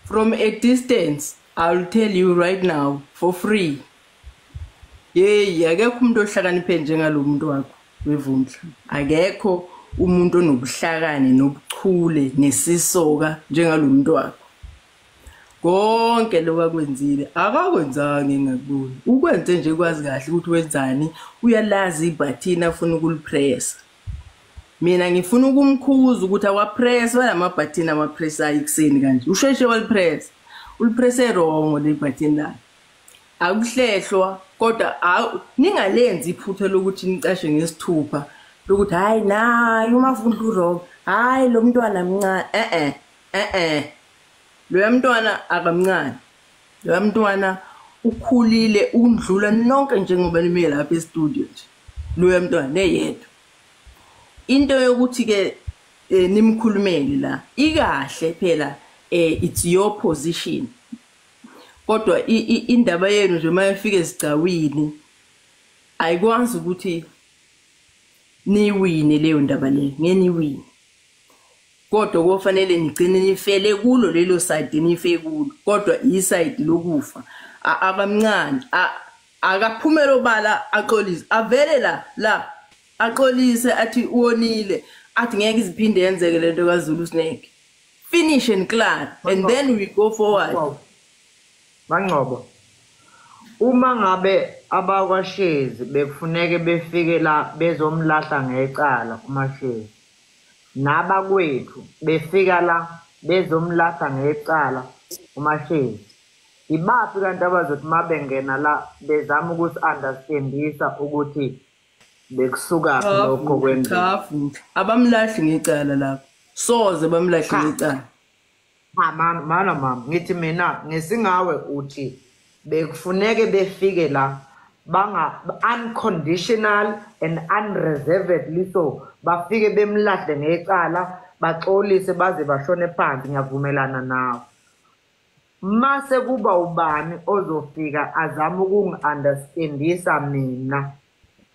From a distance, I'll tell you right now, for free. Yeyi, akekho umuntu ohlakaniphe njengalo muntu wakho wevundla. Akekho umuntu onobuhlakani nobuchule nesisoka njengalo muntu wakho. Konke lokho akwenzile, akakwenzanga engakuboni. Ukwenze nje kwazi kahle ukuthi wenzani, uyalazi ibhathini afuna ukulipressa. Mina ngifuna ukumkhuza ukuthi awapress lamabhathini awapressayo ekuseni kanje. Usheshe walipress. Ulipresse wrong le bhathini lakhe. Akuhlehlwa kodwa ningalenzi iphutha lokuthi nicashe ngesithupha lokuthi hayi nayi uMavundla uwrong, hayi lo mntwana mncane. Loya mntwana akamncane. Loya mntwana ukhulile ukundlula nonke njengoba nime lapha e-studio nje. Loya mntwana neyedwa. Into yokuthi ke nimkhulumele la ikahle phela, it's your position. Kodwa indaba yenu nje mayifike ezigcawini ayikwazi ukuthi niwine leyo ndaba leyo, ngeke niwine. Kodwa kufanele nigcine nifele kulo lelo side, nife kulo. Kodwa iside lokufa akamncane, akaphumela obala axolise, avele la axolise athi uwonile, athi ngeke iziphinde yenzeke lento kaZulu Snake. Finish and clear, and then we go forward.
Mangcobo, uma ngabe abakwaShezi bekufuneke befike la bezomlahla ngecala uMashezi, nabakwethu befika la bezomlahla ngecala uMashezi, ibaphi kanti abazothi uma bengena la bezama ukusi-understandisa ukuthi bekusukaphi lokho kwenzeka?
Cha futhi abamlahli ngecala lapho, soze bamlahle ngecala.
Mana mama, ngithi mina ngesingawe uthi bekufuneke befike la banga unconditional and unreservedly so, bafike bemlahle ngecala, baxolise baze bashone phansi. Ngiyavumelana nawe. Mase kuba ubani ozofika azama ukungi-understandisa mina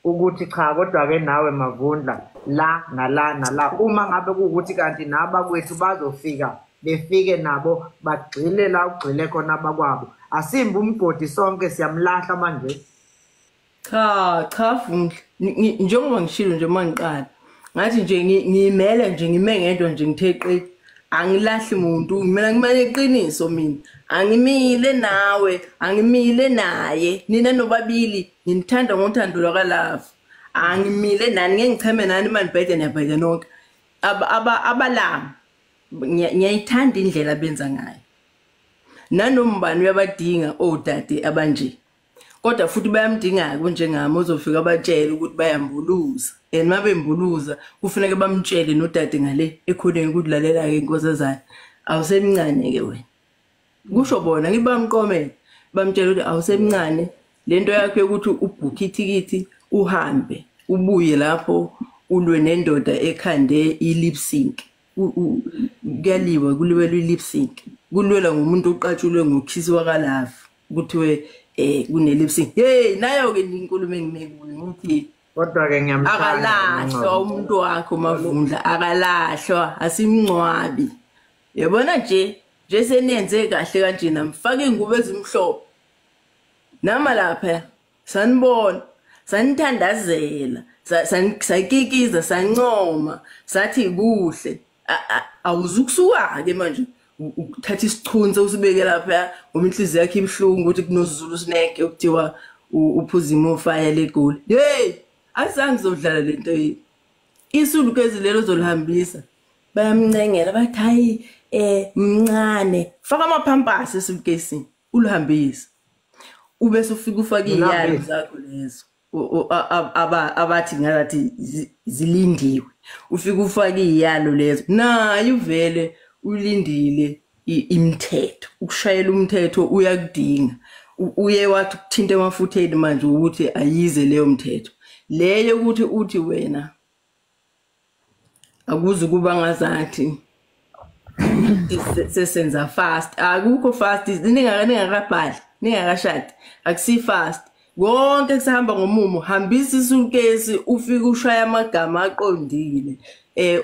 ukuthi cha kodwa ke nawe Mavundla la nala nala, uma ngabe kuwukuthi kanti nabakwethu bazofika befike nabo bagxile la ugxile khona abakwabo, asimbe umgodi sonke siyamlahla manje.
Cha Vundla, njengoba ngishilo nje mangiqala ngathi nje ngiyimele nje, ngime ngedwa nje ngithe qe, angilahli muntu mina, ngimele iqiniso mina, angimile nawe, angimile naye, nina nobabili nginithanda ngothando lwakalava, angimile nani, ngeke ngicheme nani manibhede niyabhede nonke. Abalami ngiyayithanda indlela abenza ngayo, nanombani uyabadinga odade abanje, kodwa futhi bayamdinga kunjengami ozofika abatshele ukuthi bayambuluza, and mabembuluza kufuneka bamtshele nodade ngale ekhoneni ukuthi lalela ke inkosazana awusemncane ke wena, kusho bona ngibamqomele bamtshela ukuthi awusemncane, lento yakho yokuthi ubhukhe ithikithi uhambe ubuye lapho ulwe nendoda ekhande i-lip sync, kuyaliwa kuliwelwa i-lip sync. Kulwela ngomuntu oqatshulwe ngokhisi wakalafu kuthiwe kune lip sync. Hey, nayo ke inkulumo engimekuyo ngithi
kodwa ke ngiyamthanda
akalahlwa umuntu wakho Mavundla, akalahlwa, asimncwabi. Yabona nje seniyenze kahle kanje namfaka ingubo ezimhlophe. Nama lapha sanibona, sanithandazela, sakikiza, sancoma, sathi kuhle. Awuzukusuka ke manje ukuthatha isichunze usibeke lapha ngoba inhliziyo yakhe ibhlungu ukuthi kunoZulu Snake okuthiwa uphuza imofaya legoli. Hey, azange ngizodlala lento yini. Isulukezi lelo zolihambisa. Bayamncengela bathi hayi mncane, faka amaphampasi esulukesini ulihambise. Ube ufika ufake iyalo zakho lezo abathi ngathi zilindiwe. Ufika ufake iyalo lezo naye uvele ulindile imithetho, ukushayela umthetho uyakudinga. Uye wathi ukuthinta emafutheni manje ukuthi ayize leyo mthetho leyo ukuthi uthi wena akuze kuba ngazathi sesenza fast. Akukho fast, ningakabhali, ningakashadi, akusi fast. Konke kusahamba ngomumo. Hambisa isulukesi ufike ushaya amagama aqondile,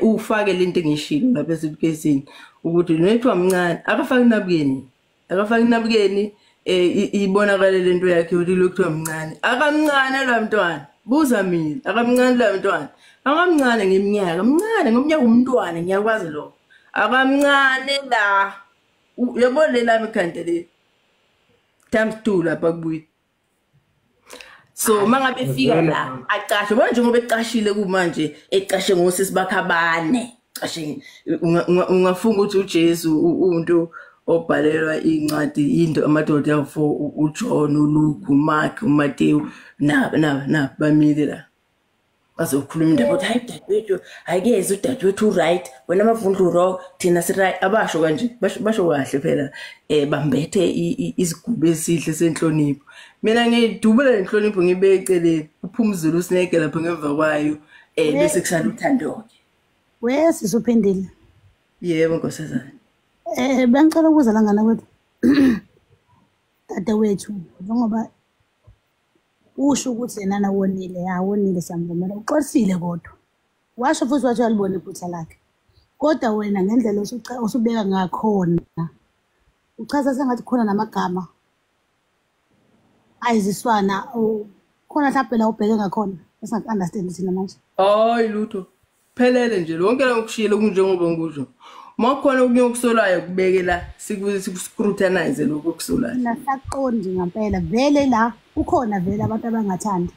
ufake lento engishilo lapha esulukesini ukuthi nethiwa mncane akafaki nabukeni, akafaki nabukeni, ibonakale lento yakhe ukuthi lokuthiwa mncane. Akamncane lo mntwana, buza mina, akamncane lo mntwana, akamncane ngeminyaka, mncane ngomnyaka umntwana, ngiyakwazi lokho. Akamncane la, uyabona le lami ikhanda le times 2 lapha kubuye. So mangabe efika la acashe, bona njengoba ecashile kumanje, ecashe ngosisi bakhe abane, cashe ungafunga ukuthi uJesu umuntu obhalelwa incwadi into amadoda awu4, uJohn, uLuke, uMark, uMateyu, na bamile la. Bazokhuluma indaba ukuthi hayi dadewethu, ayikeze udadewethu right, wena Mavundla wrong, thina si right. Abasho kanje, basho kahle phela, bambethe isigubo esihle senhlonipho. Mina ngidubula lenhlonipho ngibe eceleni, uphumzile uSnake lapha ngemva kwayo, bese kusala uthando ke.
We sisuphendile.
Yebo nkosazana.
Bengicela ukuza la ngana kwethu. Dadewethu, njengoba usho ukuthi yena nawonile, yawonile siyamvumela, uxolisile kodwa. Washo futhi wathi uyalibona iphutha lakhe. Kodwa wena ngendlela osubeka ngakhona, uchaza sengathi khona namagama ayiziswana, khona mhlawumbe la ubheke ngakhona esingaku-understand thina manje.
Hayi lutho. Phelele nje lonke la ukushilo kunjengoba ngikusho. Makukhona okunye okusolayo kubeke la, siku-scrutinize lokho okusolayo.
Nasaqondi ngempela vele la kukhona vele abantu abangathandi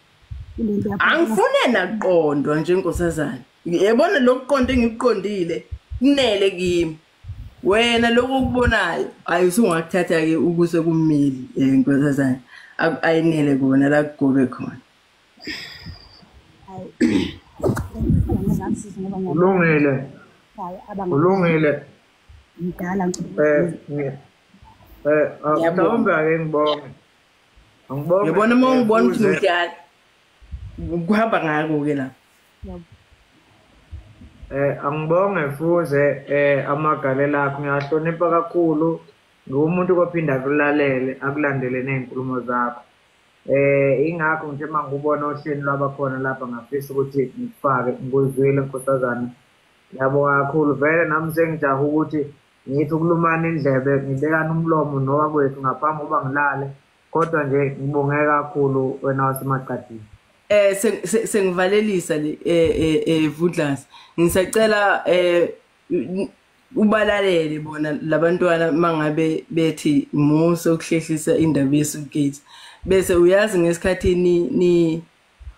kulento yakho.
Angifune naqondwa nje nkosazana. Yebona lokuqonda engikuqondile kunele kimi. Wena lokho okubonayo ayi usungakuthatha ke ukuse kummeli nkosazana. Ayinele kona la kugobe khona.
Kulungile. Kulungile.
Ngidala
mhlawumbe ake ngibonge. Angibonge.
Yabona uma ungibona ukuthi ngidala kuhamba ngako ke lapha.
Angibonge Fuze amagalelo akho, ngiyahlonipha kakhulu. Ngumuntu kophinda akulalele, akulandele nezinkulumo zakho. Ingakho nje mangubona ohleni lwabakhona lapha ngafisa ukuthi ngikufake, ngikuzwile nkosazana. Ngiyabonga kakhulu vele nami sengijaha ukuthi ngithi ukulumana indlebe ngibekana umlomo nowakwethu ngaphambi kuba ngilale, kodwa nje ngibonge kakhulu wena wasemaqadini.
Sengivalelisa le Vundlas, ngisacela ubalalele bona labantwana mangabe bethi musa ukuhlehlisa indaba yesuitcase, bese uyazi ngesikhathi ni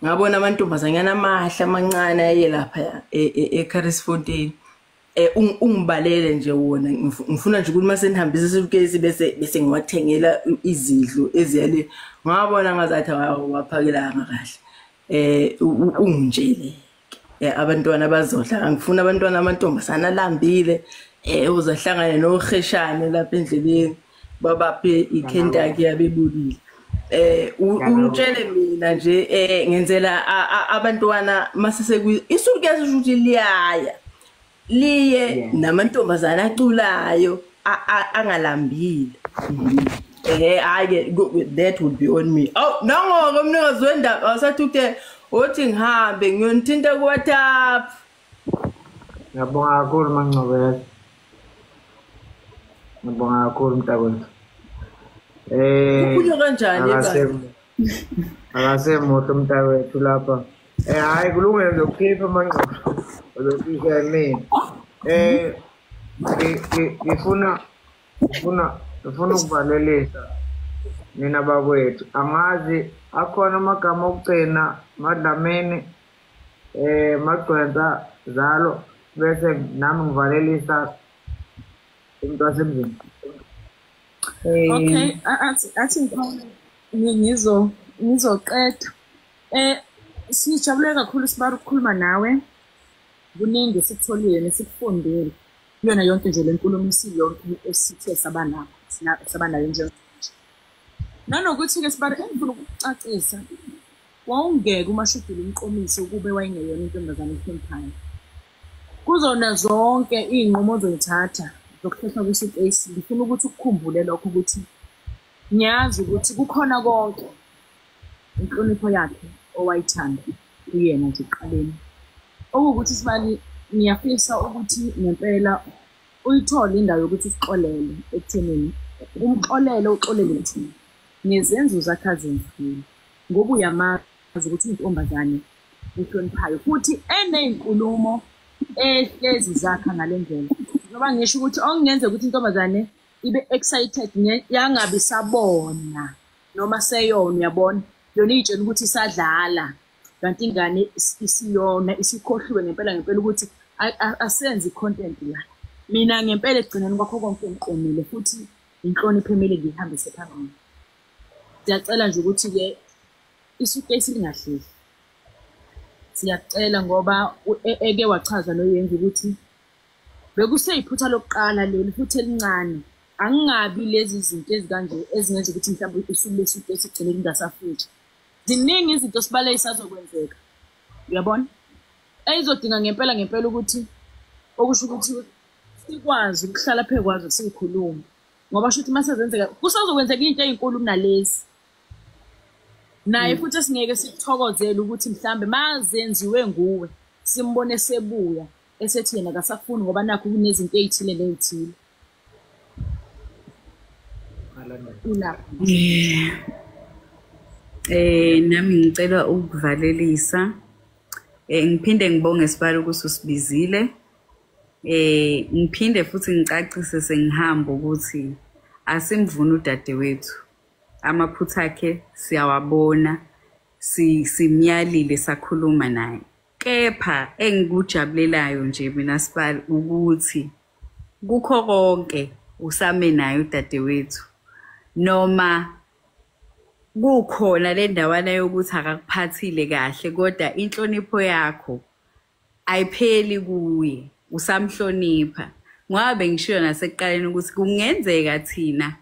ngabona amantombazanyana amahle amancane aye lapha eCarisfontein, ungibalele nje wona, ngifuna nje ukuthi mase nihambisa isuitcase bese ngiwathengela izidlo eziyale. Ngabona ngazathi awaphakelanga kahle, ungitshele abantwana bazodla, angifuna abantwana amantombazana alambile, uzahlangana noheshane lapha endleleni babaphe iKentucky yabebulile. Utshele mina nje ngenzela abantwana mase sekuyi isuitcase ukuthi liyaya liye namantombazana aculayo angalambile. Hayi that would be on me. Oh, nango umnikazi wendaba asathi uthe othi ngihambe ngiyonithinta ku WhatsApp.
Ngiyabonga kakhulu Mangcobela. Ngiyabonga kakhulu mntakwethu.
Kukhulunywa kanjani ebandla?
Akasemoto mntakwethu lapha. Hayi kulungile ngizokhipha Mangcobo. Uzokhipha mina. Ngifuna ukuvalelisa nina bakwethu. Angazi akhona amagama okugcina Madlamini, Magcwensa, Zalo, bese nami ngivalelisa umuntu wasemzini.
Okay, athi ngizoqeda. Sijabule kakhulu sibara ukukhuluma nawe. Kuningi esikutholile nesikufundile. Kuyona yonke nje le nkulumo isiyonke esithe saba nakho, saba nayo nje. Nanokuthi-ke sibara engifuna ukucacisa, wawungeke uMashudula umqomise ukube wayengeyona intombazane ehloniphayo. Kuzona zonke iy'nqumo ozoyithatha zokuhlehla kwi-suitcase, ngifuna ukuthi ukukhumbule lokho ukuthi ngiyazi ukuthi kukhona konke inhlonipho yakhe owayithanda kuyena nje ekuqaleni. Okuwukuthi sibali ngiyafisa ukuthi ngempela uyithole indawo yokuthi usixolele ekuthenini umxolele uxolele thina ngezenzo zakhe azenzile, ngoba uyamazi ukuthi intombazane ehloniphayo futhi eney'nkulumo ehlezi zakha ngale ndlela. Ngoba ngisho ukuthi okungenzeka ukuthi intombazane ibe excited yangabe sabona noma seyona, uyabona yona iy'tshela ukuthi isadlala kanti ingane isiyona isikhohliwe ngempela ngempela ukuthi asenze i-content la. Mina ngempela ekugcineni kwakho konke ngiqomile futhi inhlonipho emele ngiyihambise phambili. Siyacela nje ukuthi-ke isuitcase lingahlehli. Siyacela ngoba eke wachaza noyenza ukuthi bekuseyiphutha lokuqala leli futhi elincane. Angingabi lezi zinto ezikanje ezingenza ukuthi mhlawumbe usuku lesuitcase igcine lingasafiki. Ziningi izinto sibale isazokwenzeka. Uyabona? Eyizodinga ngempela ngempela ukuthi okusho ukuthi sikwazi ukuhlala phezu kwazo sikhulume. Ngoba shuthi mase zenzeka kusazokwenzeka into ezinkulu kunalezi. Naye futhi esingeke sithokozele ukuthi mhlambe mazenziwe nguwe simbone sebuya esethi yena akasafuni ngoba nakho kunezinto ezithile nezithile.
Nami ngicela ukuvalelisa. Ngiphinde ngibonge sibalo ukuthi usibizile. Ngiphinde futhi ngicacise sengihamba ukuthi asimvuni udadewethu. Amaphutha akhe siyawabona, simyalile sakhuluma naye. Kepha engikujabulelayo nje mina sibalo ukuthi kukho konke usame naye udadewethu. Noma kukhona le ndawana yokuthi akakuphathile kahle kodwa inhlonipho yakho ayipheli kuye, usamhlonipha. Ngoba bengishilo nasekuqaleni ukuthi kungenzeka thina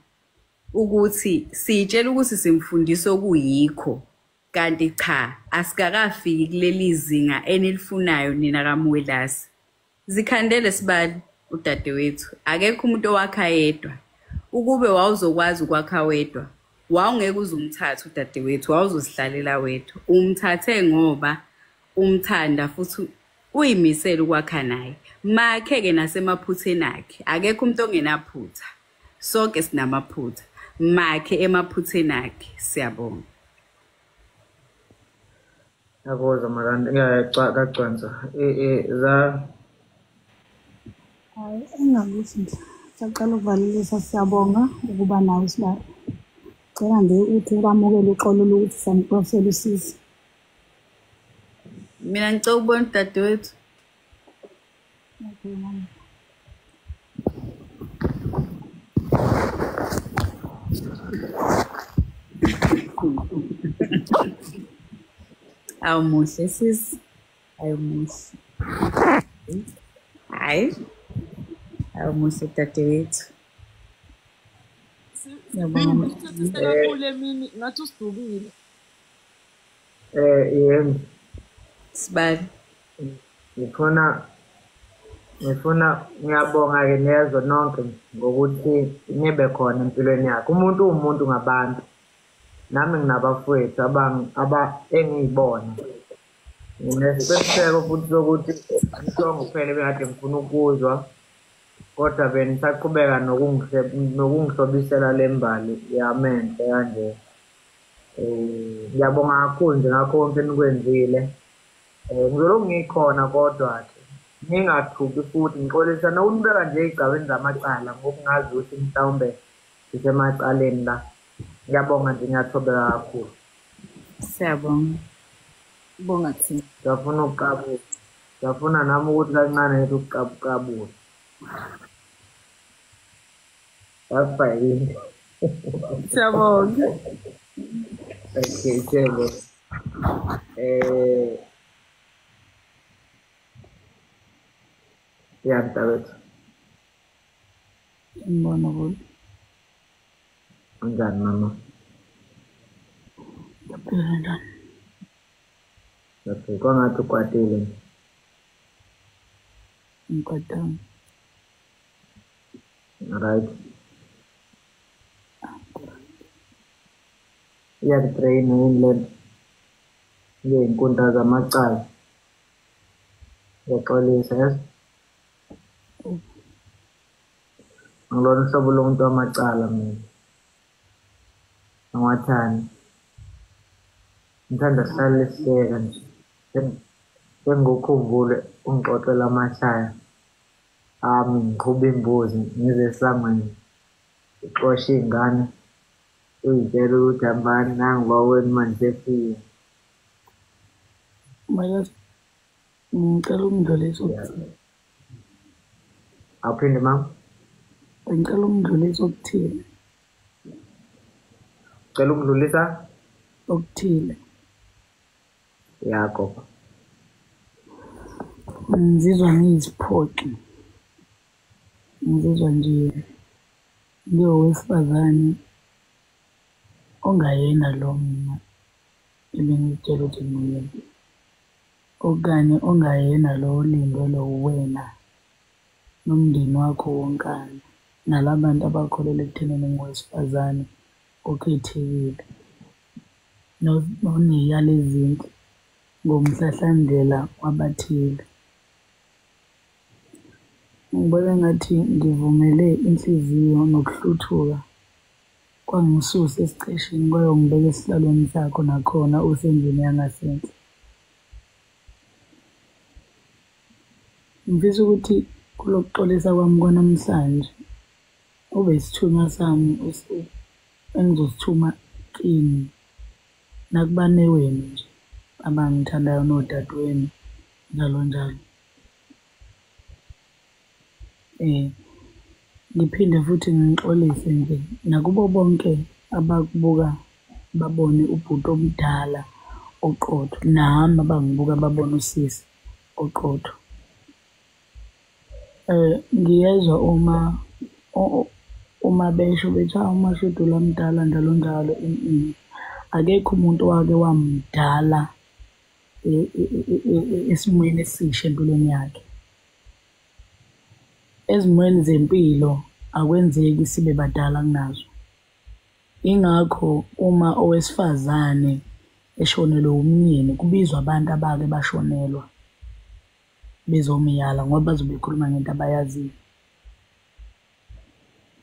ukuthi sitshela ukuthi simfundisa okuyikho kanti cha asikakafiki kuleli zinga enilifunayo nina kaMwelase. Zikhandele sibali udadewethu, akekho umuntu owakha yedwa. Ukube wawuzokwazi ukwakha wedwa wawungeke uze umthathe udadewethu, wawuzosihlalela wedwa. Umthathe ngoba umthanda futhi uyimisele ukwakha naye. Makhe-ke nasemaphutheni akhe, akekho umuntu ongenaphutha, sonke sinamaphutha. Makhe emaphutheni akhe. Siyabonga.
Ngiyakuzwa Malanda, ngiyacwansa. Za
Hayi, engakuthi nje siyacela ukuvalelisa, siyabonga ukuba nawe sibali. Cela nje ukuthi ukwamukele uxolo lokuthi samxoshela usizi.
Mina ngicela ukubona udadewethu.
Okay, mama.
Awumuhle sisi. Awumuhle. Hayi. Awumuhle dadewethu. Ngiyabonga.
Kakhulu emini ngathi usidukile.
Yebo.
Sibali.
Ngifuna Ngifuna ngiyabonga-ke nezwe nonke ngokuthi nibe khona empilweni yakhe. Umuntu uwumuntu ngabantu. Nami nginabafowethu engiyibona. Nginesiqiniseko futhi sokuthi isongo kuphela ebekade ngifuna ukuzwa, kodwa benisaqhubeka nokungihlobisela le mbali yami enhle kanje. Ngiyabonga kakhulu nje ngakho konke enikwenzile. Ngizolokhu ngikhona kodwa-ke ningathuki futhi ngixolisa nokunibeka nje ey'gcabeni zamacala ngokungazi ukuthi mhlawumbe sisemacaleni la. Ngiyabonga nje, ngiyathobeka kakhulu.
Siyabonga.
Bonga thina.
Ngiyafuna ukuqabula. Ngiyafuna nami ukuthi kancane ngithi ukuqabuqabula. Yafa yini?
Siyabonga.
Okay, siyabonga. Ya mntakwethu.
Ngibona kubi.
Unjani mama?
Ngiyaphila njani?
Okay, kwangathi ukwatile.
Ngikwatanga.
Right. Iyakutreyina yini le nto? Ngey'nkundla zamacala. Ngiyaxolisa yazi. Angilona uhlobo lomuntu wamacala mina. Angiwathandi. Ngithanda sihlale sihleka nje. Sengikukhumbule ungixoxela amahlaya ami ngiqhuba imbuzi ngize esangweni ngixoshe iy'ngane uy'tshela ukuthi hambani nangu bawenu manje sefika.
Makazi, ngicela ukungidlulisa okuthile.
Awuphinde mama?
Ngicela ukungidlulisa okuthile.
Ucela ukudlulisa?
Okuthile.
Ya gogo.
Ngizizwa ngiyisiphoxi. Ngizizwa nje ngiyowesifazane ongayena lo mina ebengitshela ukuthi nguyena. Okanye ongayena lo olindelwe uwena nomndeni wakho wonkana. Nalabantu abakholelwa ekuthenini ngowesifazane okhethekile noney'yalo ezinhle ngomhlahlandlela wabathile. Ngibona engathi ngivumele inhliziyo nokuhluthuka kwangisusa esiqeshini kwayongibeka esihlalweni sakho nakhona usendlini yangasenhla. Ngifisa ukuthi kulokuxolisa kwami kwanamhlanje ube isithunywa sami engizosithuma kini nakubanewenu nje abangithandayo nodadewenu njalo njalo. Ngiphinde futhi ngixolise nje nakubo bonke abakubuka babone ubhuti omdala oqotho, nami abangibuka babone usisi oqotho. Ngiyezwa uma besho bethi hawu uMashudu lamdala njalo njalo Akekho umuntu owake wamdala esimweni esisha empilweni yakhe. Ezimweni zempilo akwenzeki sibe badala kunazo. Ingakho uma owesifazane eshonelwe umyeni kubizwa abantu abake bashonelwa bezomyala ngoba bazobe bekhuluma ngento abayaziyo.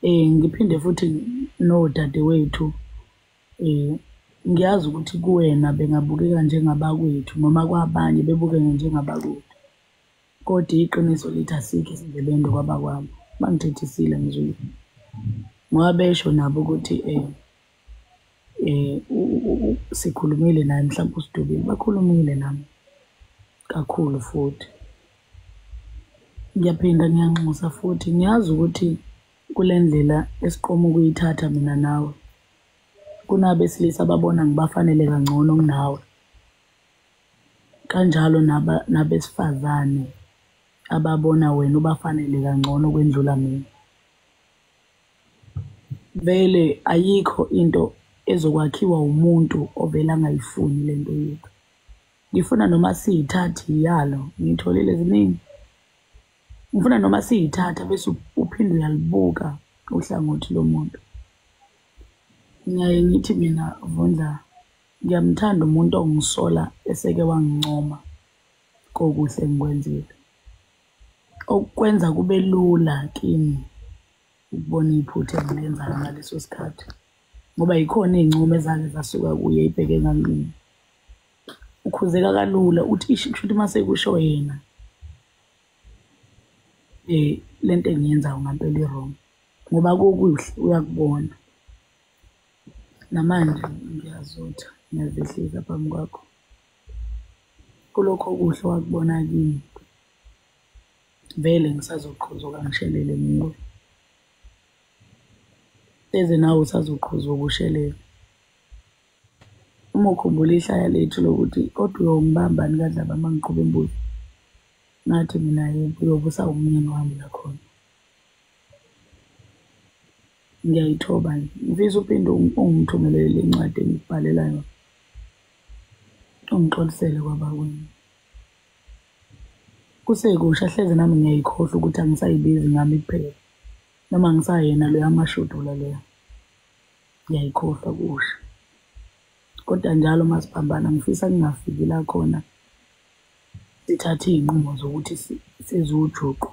Ngiphinde futhi nodadewethu, ngiyazi ukuthi kuwena bengabukeka njengabakwethu noma kwabanye bebukeke njengabakwethu. Kodwa iqiniso lithi asikho isindlebende kwabakwabo. Bangithethisile ngizwile. Ngoba besho nabo ukuthi sikhulumile naye mhlawumbe usidubile. Bakhulumile nami kakhulu futhi. Ngiyaphinda ngiyanxusa futhi ngiyazi ukuthi kule ndlela esiqoma ukuyithatha mina nawe kunabesilisa ababona ngibafanele kangcono kunawe. Kanjalo nabesifazane ababona wena ubafanele kangcono kwendlula mina. Vele ayikho into ezokwakhiwa umuntu ovele angayifuni lento yethu. Ngifuna noma siyithathe iyalo, ngiyitholile ziningi. Ngifuna noma siyithatha bese uphinde uyalibuka uhlangothi lomuntu. Ngiyaye ngithi mina Vundla, ngiyamthanda umuntu ongisola eseke wangincoma kokuhle engikwenzile. Okwenza kube lula kimi ukubona iphutha engilenzayo ngaleso sikhathi, ngoba yikhona iy'ncomo ezake zasuka kuye ibheke ngakumina. Ukhuzeka kalula uthi ish, kusho ukuthi mase kusho yena lento engiyenzayo ngampela i-wrong, ngoba kokuhle uyakubona. Namanje ngiyazotha, ngiyazehlisa phambi kwakho. Kulokho okuhle wakubona kimi, vele ngisazoqhuzuka ngishelele nguwe. Eze nawe usazoqhuzuka ushelele. Uma ukhumbula ihlaya lethu lokuthi kodwa uyongibamba kaDlaba uma ngiqhuba imbuzi. Ngathi mina yebo, uyobe usawumyeni wami nakhona. Ngiyayithoba nje. Ngifisa uphinde ungithumelele le ncwadi engikubhalela yona. Ungixolisele kwabakwenu. Kusekusha hleze nami ngiyayikhohlwa ukuthi angisayibizi ngami kuphela. Noma ngisayena loya amashudula loya. Ngiyayikhohlwa kusha. Kodwa njalo uma siphambana ngifisa kungafiki la khona sithathe iy'nqumo zokuthi sizujuqu.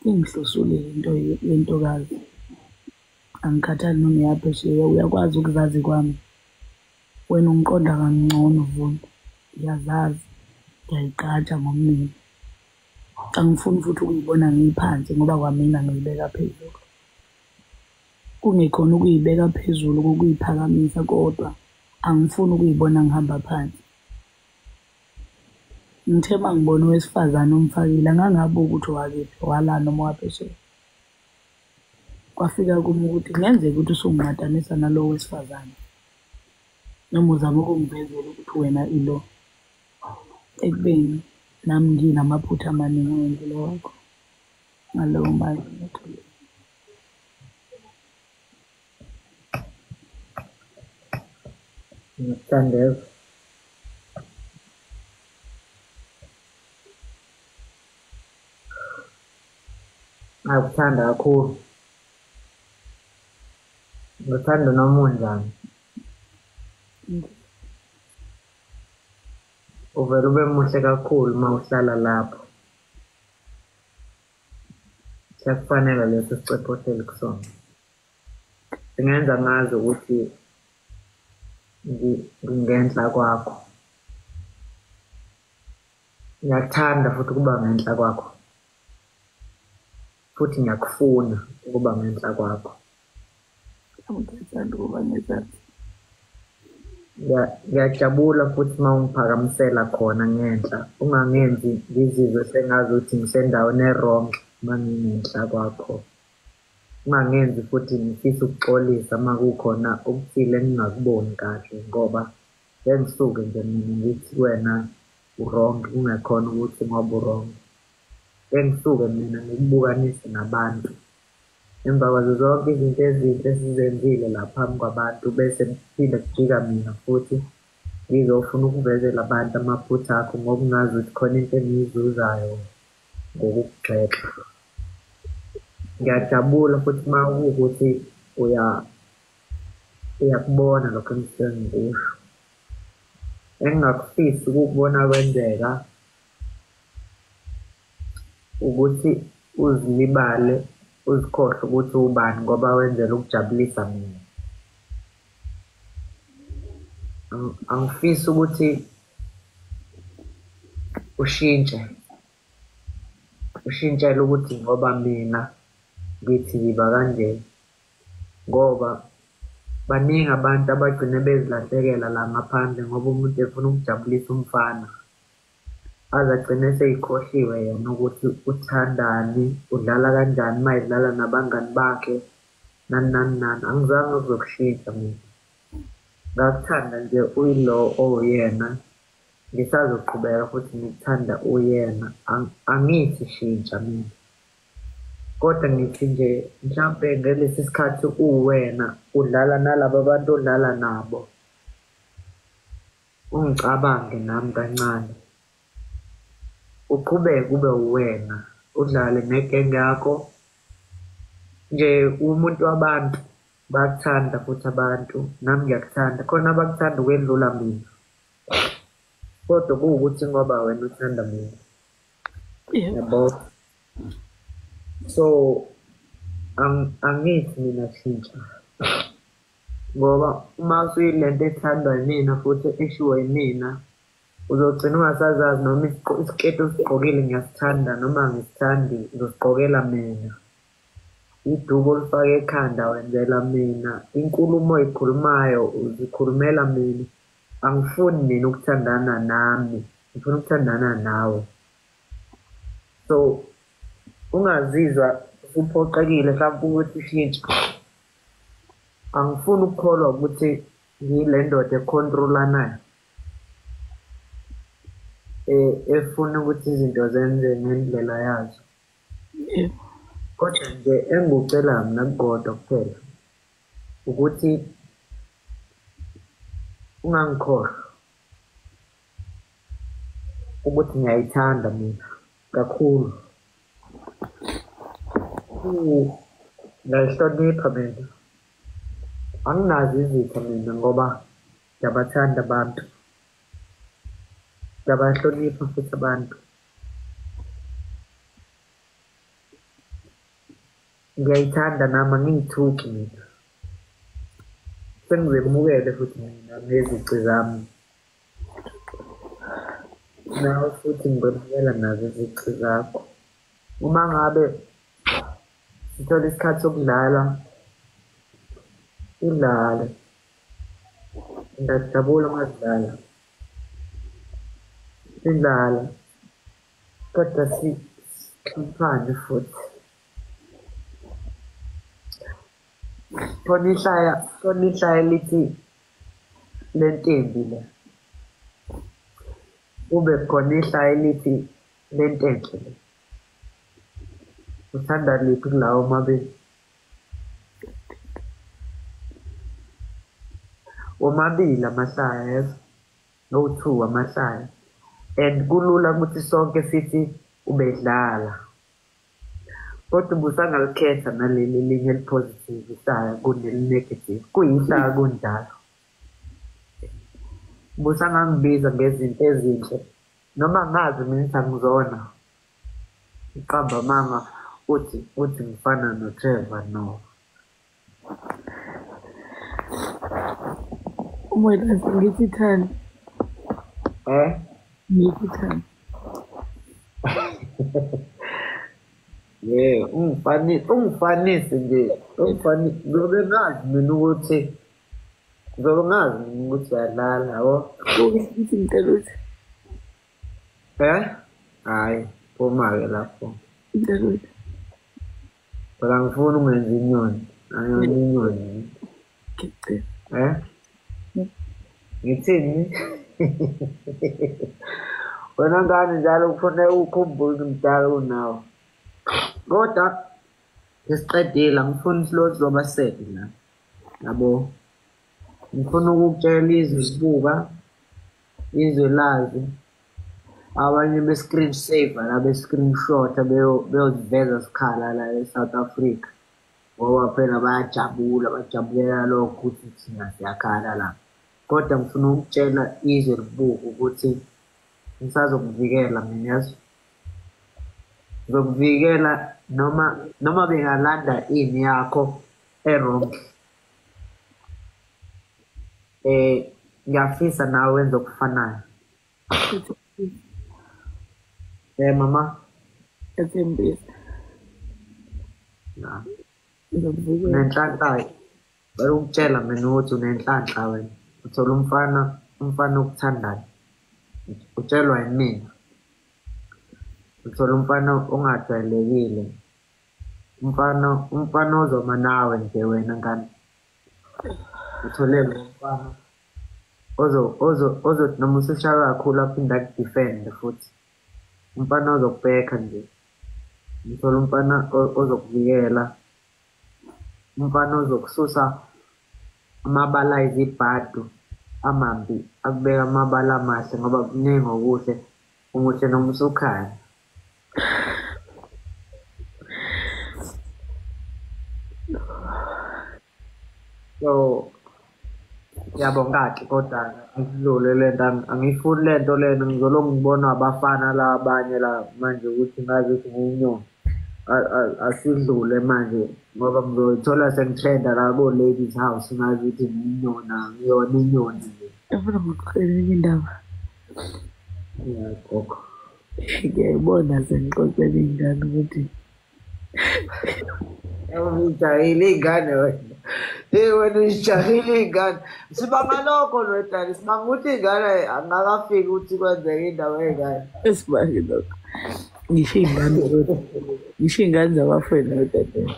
Ingihlusulile into yentokazi. Angikhathali noma iyaphesheya, uyakwazi ukuzazi kwami. Wena ungiqonda kangcono Vundla. Ngiyazazi, ngiyayigqaja ngomina. Angifuni futhi ukuyibona ngiphansi ngoba kwamina ngiyibeka phezulu. Kungekhona ukuyibeka phezulu kokuyiphakamisa, kodwa angifuni ukuyibona ngihamba phansi. Ngithe uma ngibona owesifazane omfakile, angangabuka ukuthi owakephi, owala noma owaphesheya. Kwafika kimi ukuthi kungenzeka ukuthi usungimatanisa nalowo wesifazane, noma uzama ukungivezela ukuthi wena ilo, ekubeni nami nginamaphutha amaningi angedlula wakho. Ngalowo mazwi ngiyaxolisa.
Ngiyakuthandeza. Ngakuthanda kakhulu. Ngikuthanda noma unjani. Uvele ube muhle kakhulu uma uhlala lapho. Siyakufanela leso sicephe ohleli kusona. Singenza ngazi ukuthi ngingenhla kwakho. Ngiyakuthanda futhi ukuba ngenhla kwakho. Futhi ngiyakufuna ukuba ngenhla kwakho.
Ngiyathanda ukuba ngezansi.
Ngiyajabula futhi uma ungiphakamisela khona ngenhla. Ungangenzi ngizizwe sengazuthi ngisendaweni e-wrong uma ngingenhla kwakho. Ungangenzi futhi ngifise ukuxolisa uma kukhona okuthile engingakuboni kahle, ngoba ngeke ngisuke nje mina ngithi kuwena u-wrong, kungekhona ukuthi ngoba u-wrong. Ngeke ngisuke mina ngikubukanise nabantu. Emva kwazo zonke izinto ezinhle esizenzile la phambi kwabantu, bese kuphinde kujika mina futhi ngizofuna ukuvezela abantu amaphutha akho ngokungazi ukuthi khona into engiyizuzayo ngokukugxeka. Ngiyajabula futhi uma kuwukuthi uyakubona lokho engisuke ngikusho. Engingakufisi ukukubona kwenzeka ukuthi uzilibale, uzikhohlwe ukuthi ubani ngoba wenzela ukujabulisa mina. Angifisi ukuthi ushintshe, ushintshele ukuthi ngoba mina ngithi yiba kanje, ngoba baningi abantu abagcine bezilahlekela la ngaphandle ngoba umuntu efuna ukujabulisa umfana. Aze agcine eseyikhohliwe yena ukuthi uthandani, udlala kanjani uma edlala nabangani bakhe, nani nani nani. Angizange ukuzokushintsha mina. Ngakuthanda nje uyilo owuyena, ngisazoqhubeka futhi ngikuthanda uyena. Angithi shintsha mina. Kodwa ngithi nje mhlampe ngalesi sikhathi uwena udlala nalaba bantu odlala nabo, ungicabange nami kancane. Uqhubeke ube uwena, udlale negenge yakho. Nje umuntu wabantu, bayakuthanda futhi abantu, nami ngiyakuthanda. Khona abakuthanda ukwendlula mina. Kodwa kuwukuthi ngoba wena uthanda mina. Yabo. So angithi mina shintsha. Ngoba uma usuyilento ethandwa yimina futhi eshiwo yimina, uzogcina ungasazazi noma isiketi osigqokile ngiyasithanda noma angisithandi, ngizosigqokela mina. Iduku olifake ekhanda wenzela mina, inkulumo oyikhulumayo uzikhulumela mina. Angifuni mina ukuthandana nami, ngifuna ukuthandana nawe. So ungazizwa uphoqekile mhlawumbe ukuthi ushintshe. Angifuni ukukholwa ukuthi ngiyile ndoda ekhontrolanayo, efuna ukuthi izinto zenze ngendlela yazo. Kodwa nje engikucelayo mina kukodwa kuphela ukuthi ungangikhohlwa ukuthi ngiyayithanda mina kakhulu. Ngiyayihlonipha mina. Anginazo izitha mina ngoba ngiyabathanda abantu. Ngiyabahlonipha futhi abantu. Ngiyayithanda nami, angiyithuki mina. Sengizemukele futhi mina ngezici zami. Nawe futhi ngikwemukela nazo izici zakho. Uma ngabe sithola isikhathi sokudlala, udlale. Ngiyajabula uma sidlala. Sidlale, kodwa sihloniphane futhi. Khona ihlaya, khona ihlaya elithi lentembi le. Kube khona ihlaya elithi lentenhle le. Uthanda liphi kulawo omabili? Womabili amahlaya yezwa. No-two amahlaya. And kulula ukuthi sonke sithi ubedlala. Kodwa ubusangalikhetha naleli elinye eli-positive ihlaya kuneli-negative. Kuyihlaya kunjalo. Ubusangangibiza ngezinto ezinhle. Noma ngazi mina ukuthi angizona. Uqamba amanga uthi ngifana no-Trevor no.
Umwelazi ngithi thanda.
Eh?
Ngithi thanda.
Yeah, ungifanise nje, ungifanise ngizobe ngazi mina ukuthi ngizobe ngazi mina ukuthi uyadlala, yabo.
Ngithi ngicela ukuthi.
Eh? Hhayi, phuma-ke lapho.
Ngicela ukuthi.
Phela angifuni ungenza inyoni, angiyona inyoni.
Ngicela.
Eh? Ngithini? Wena ngane njalo kufanele ukhumbule ukuthi mdala kunawe. Kodwa ngisiqedile, angifuni silokhu sizoba sad la. Yabo. Ngifuna ukukutshela izwe libuka, izwe lazi. Abanye be-screen saver la be-screenshot beyoziveza sikhala la e-South Africa. Ngoba phela bayajabula, bajabulela lokho ukuthi thina siyakhala la. Kodwa ngifuna ukutshela izwe libuka ukuthi ngisazokuvikela mina yazi. Ngizokuvikela noma bengalanda ini yakho e-wrong. Ngiyafisa nawe wenze okufanayo. Mama.
Ngiyathembisa.
Ya.
Ngizokuvikela.
Unenhlanhla. Bayokutshela mina ukuthi unenhlanhla wena. Uthola umfana okuthandayo. Utshelwa yimina. Uthola umfana ongajwayelekile. Umfana ozoma nawe nje wena ngane. Uthole lo mfana ozothi noma usushaywa kakhulu aphinde akudefende futhi. Umfana ozokubheka nje. Uthola umfana ozokuvikela. Umfana ozokususa amabala ayizibhadu amambi, akubeka amabala amahle ngoba kuningi okuhle, umuhle noma usukhanya. So ngiyabonga-ke kodwa asidlule le nto, angiyifuni le nto lena, ngizolokhu ngibona abafana la abanye la manje ukuthi ngazi ukuthi ngiyinyoni. Asidlule manje ngoba ngizoyithola sengitrenda la ko-ladies house ngazi ukuthi ngiyinyoni, angiyona inyoni nje.
Yabona ngikuxoxela enye indaba.
Ya gogo.
Ngiyayibona sengixoxela iy'ngane ukuthi
Ujahile iy'ngane wena. Hey wena uyijahile iy'ngane. Sibanga lokho nodali, sibanga ukuthi iy'ngane angakafiki ukuthi kwenzeke indaba yey'ngane.
Esibange lokho. Ngisho iy'ngane kodwa. Ngisho iy'ngane zabafowenu nodadewenu.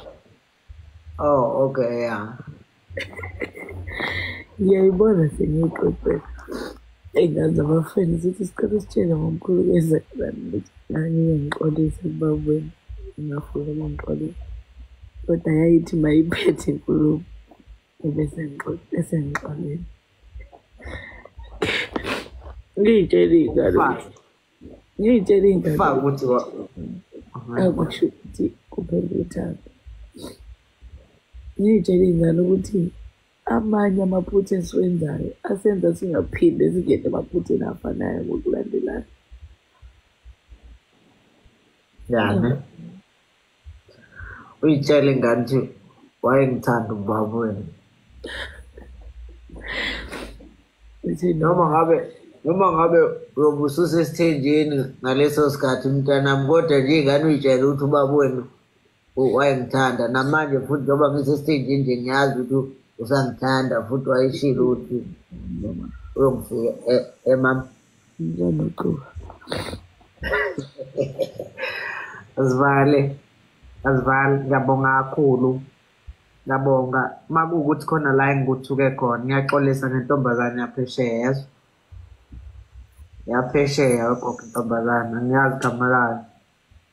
Oh, okay, yeah.
Ngiyayibona sengiyixoxela. Iy'ngane zabafowenu zithi sicela usitshele ngomkhulu kwenzakalani ukuthi ngangike ngixolise kubaba wenu. Ngingafuni ukungixolisa. Kodwa yayithi mayiphethe inkulumo ebese ngixolela. Ngiy'tshele iy'ngane ukuthi ngiy'tshele iy'ngane
Faka ukuthi
akusho ukuthi kuphela uthando. Ngiy'tshele iy'ngane ukuthi amanye amaphutha esiwenzayo asenza singaphinde singene emaphutheni afanayo ngokulandelana.
Ya ne. Uyitshele ingane ukuthi wayengithanda ubaba wena.
Uthi
Noma ngabe uyobe ususesithenjini ngaleso sikhathi mntanami, kodwa nje ingane uyitshele ukuthi ubaba wenu wayengithanda. Namanje futhi njengoba ngisesithenjini nje ngiyazi ukuthi usangithanda futhi wayeshilo ukuthi uyongifika emam.
Ngiyanoxuka.
Asivale. Asivale, ngiyabonga kakhulu. Ngiyabonga. Uma kuwukuthi khona la engikuthuke khona, ngiyaxolisa ngentombazane yaphesheya, yazi. Yaphesheya gogo intombazane, angiyazi igama layo.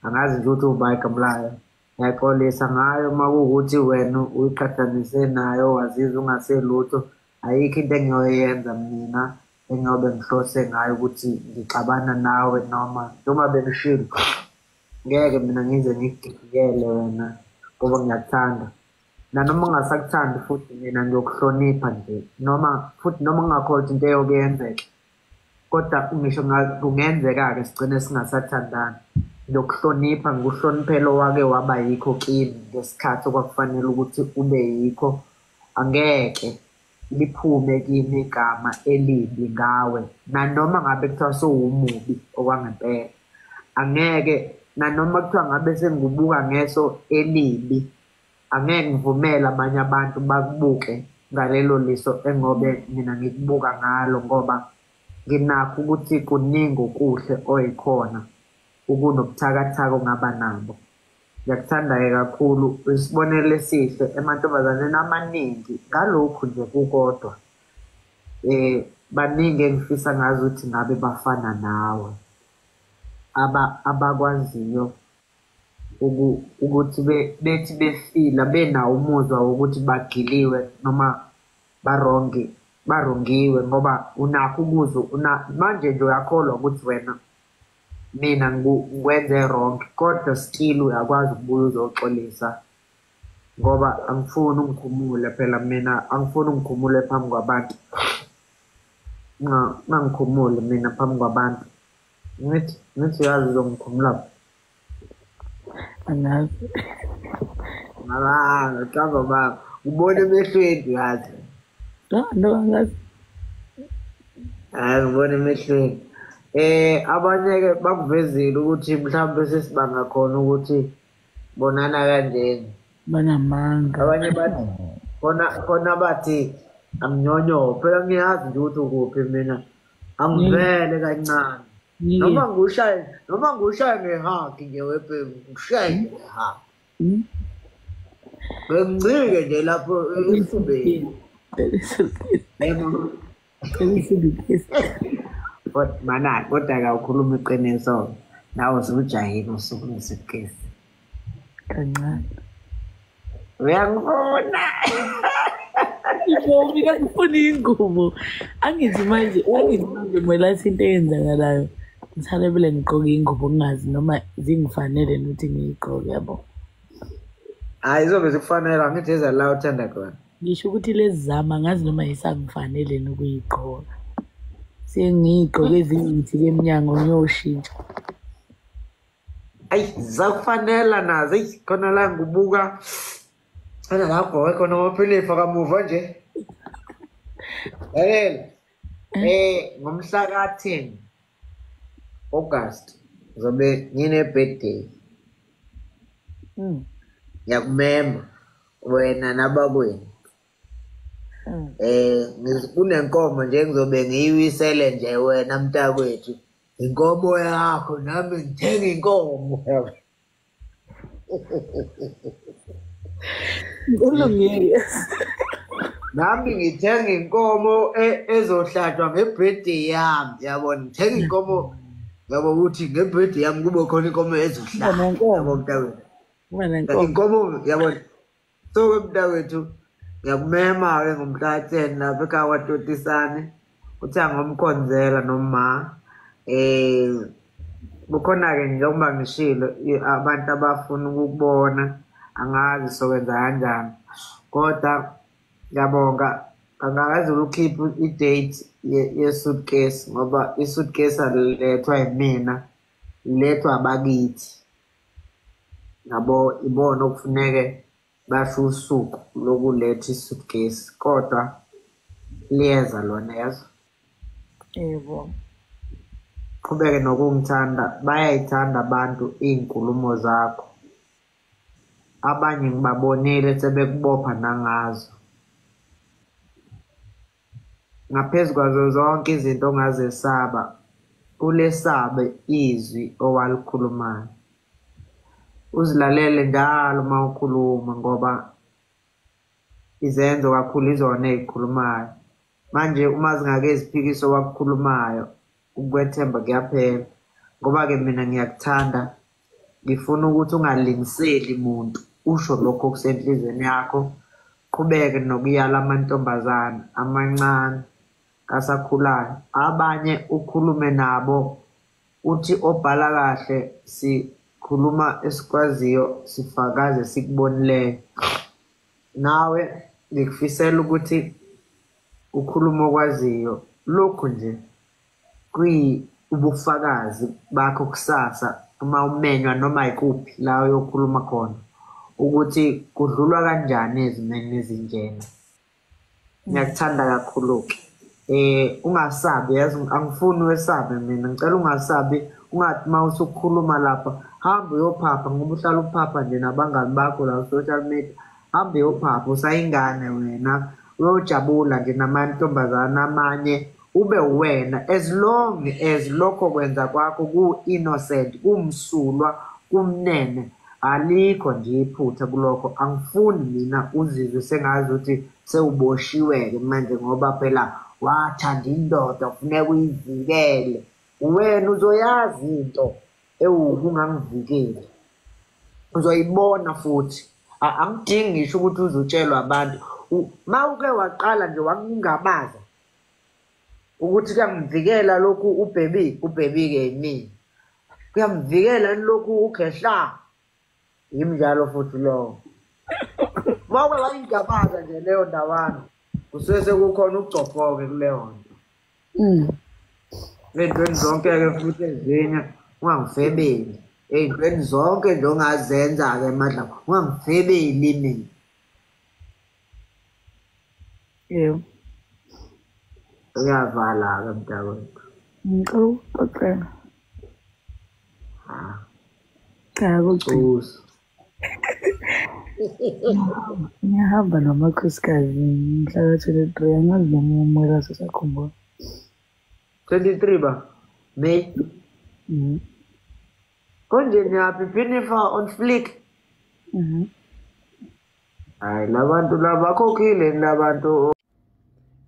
Angazi nje ukuthi uba igama layo. Ngiyaxolisa ngayo uma kuwukuthi wena uyiqhathanise nayo wazizwa ungaselutho. Ayikho into engiyoyenza mina engiyobe ngihlose ngayo ukuthi ngixabana nawe noma njengoba bengishilo. Ngeke mina ngize ngikugigiyele wena ngoba ngiyakuthanda. Nanoma ngingasakuthandi futhi mina ngiyokuhlonipha nje, noma futhi noma ngingakholwa ukuthi into eyoke yenzeke, kodwa ngisho kungenzeka-ke sigcine singasathandani. Ngiyokuhlonipha, ngikuhloniphele owake waba yikho kimi ngesikhathi okwakufanele ukuthi ube yikho. Angeke liphume kimi igama elibi ngawe, nanoma ngabe kuthiwa sowumubi okwangempela. Angeke nanoma kuthiwa ngabe sengikubuka ngeso elibi, angeke ngivumele abanye abantu bakubuke ngalelo liso engobe mina ngikubuka ngalo, ngoba nginakho ukuthi kuningi okuhle oyikhona ukunobuthakathaka ongaba nabo. Ngiyakuthanda-ke kakhulu, isibonelo esihle emantombazaneni amaningi ngalokhu nje kukodwa. Baningi engifisa ngazi ukuthi ngabe bafana nawe, abakwaziyo ukuthi bethi befila benawo umuzwa wokuthi bagiliwe noma barongiwe, ngoba unakho ukuzwa manje nje uyakholwa ukuthi wena mina ngikwenze wrong, kodwa still uyakwazi ukubuya uzoxolisa, ngoba angifuni ungikhumule phela mina, angifuni ungikhumule phambi kwabantu. Ungangikhumuli mina phambi kwabantu. Ngithi uyazi uzongikhumula.
Angazi.
Ngaba baba ubona emehlweni uyazi.
No, angazi.
Hayi ngibona emehlweni. Abanye ke bakuvezile ukuthi mhlawumbe sesibanga khona ukuthi bonana kanjena.
Banamanga.
Abanye bathi khona bathi angnyonyo, phela ngiyazi nje ukuthi ukuphi mina. Angivele kancane. Noma ngushaye ngehug nje webhemu, ngishaye ngehug. Bengincike nje lapho esifubeni. Kodwa mana kodwa akawukhuluma iqiniso. Nawe usujahile usuku nesuitcase.
Kancane.
Uyangifuna.
Ngifuna ngifuna ingubo. Angithi manje mwelathi into eyenzakalayo. Ngithanda vele ngigqoke ingubo ngingazi noma zingifanele ukuthi ngiyigqoke yabo.
Hayi izobe zikufanele, angithi eza la uthanda khona.
Ngisho ukuthi lezi zami angazi noma yisangifanele nokuyigqoka. Sengiyigqoke ezinye ngifike emnyango ngiyoshintsha.
Ayi zakufanela nazo, eyi khona la ngibuka khona la ugqoke khona amaphinifa kamuva nje. Lalela, ngomhla ka-10 August ngizobe ngine-birthday. Ngiyakumema wena nabakwenu. Kunenkomo nje engizobe ngiyiwisele nje wena mntakwethu. Inkomo yakho nami ngithenga inkomo.
Kulungile.
Nami ngithenga inkomo ezohlatshwa nge-birthday yami, yabona, ngithenga inkomo yabo ukuthi nge-birthday yami kube khona inkomo ezohlatshwa, yabo mntakwethu.
Kuba nenkomo.
Inkomo yabona. So-ke mntakwethu ngiyakumema-ke ngomhla ka-10 lapha ekhaya kwaTotisane, uThango ngomkhonzela noma kukhona-ke njengoba ngishilo abantu abafuna ukukubona, angazi sokwenza kanjani, kodwa ngiyabonga. Angakaze ukukhipha i-date ye-suitcase ngoba i-suitcase alilethwa yimina, ilethwa abakithi. Yabo ibona okufuneke basho usuku lokuletha i-suitcase, kodwa liyeza lona yazo.
Yebo.
Qhubeke nokungithanda, bayayithanda abantu iy'nkulumo zakho. Abanye ngibabonile sebekubopha nangazo. Ngaphezu kwazo zonke izinto ongazesaba, ulesabe izwi owalikhulumayo. Uzilalele njalo uma ukhuluma ngoba izenzo kakhulu izona ey'khulumayo. Manje uma zingake ziphikise owakukhulumayo, ukwethemba kuyaphela. Ngoba-ke mina ngiyakuthanda, ngifuna ukuthi ungalingiseli muntu, usho lokho okusenhlizweni yakho. Qhubeke nokuyala amantombazane amancane asakhulayo, abanye ukhulume nabo, uthi obhala kahle sikhuluma esikwaziyo, sifakaze sikubonileyo. Nawe ngikufisela ukuthi ukhulume okwaziyo. Lokhu nje ubufakazi bakho kusasa uma umenywa noma ikuphi la uyokhuluma khona, ukuthi kudlulwa kanjani ezimeni ezinjena. Ngiyakuthanda kakhulu-ke. Ungasabi, yazi angifuni wesabe mina, ngicela ungasabi, ungathi uma usukhuluma lapha hamba uyophapha, ngoba uhlala uphapha nje nabangani bakho la ku-social media. Hamba uyophapha, usayingane wena, uyojabula nje namantombazane amanye, ube wena as long as lokho kwenza kwakho ku-innocent, kumsulwa, kumnene, alikho nje iphutha kulokho. Angifuni mina uzizwe sengazi ukuthi sewuboshiwe-ke manje ngoba phela wathanda indoda kufuneka uyivikele. Wena uzoyazi into ewukungangivikeli, uzoyibona futhi. Angidingi ngisho ukuthi uzotshelwa abantu. Ma uke waqala nje wakungabaza ukuthi kuyamvikela lokhu uBhebi, uBhebi-ke yimina, kuyamvikela lokhu uGehla, yimi njalo futhi lowo. Ma uke wayingabaza nje leyo ndawana, kusuke sekukhona ukugcopho-ke kuleyo nto. Ey'ntweni zonke-ke futhi ezinye ungangifebeli, ey'ntweni zonke nje ongazenza-ke emadlanga, ungangifebeli mina.
Yebo.
Uyavala-ke mntakwethu.
Ngicela ukuxoxela. Cha, kugcina. Ngiyahamba nomakhosikazi mhla ka-23, angazi noma umoya usakhumbula.
23 ba? May? Konje niyaphi Phinifa on flick? Hayi labantu labakhokhile labantu.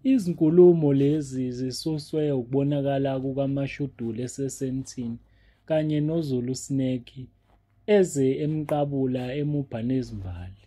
Izinkulumo lezi zisuswe ukubonakala kukaMashudula eseSandton kanye noZulu Snake eze emqabula emubha nezimbali.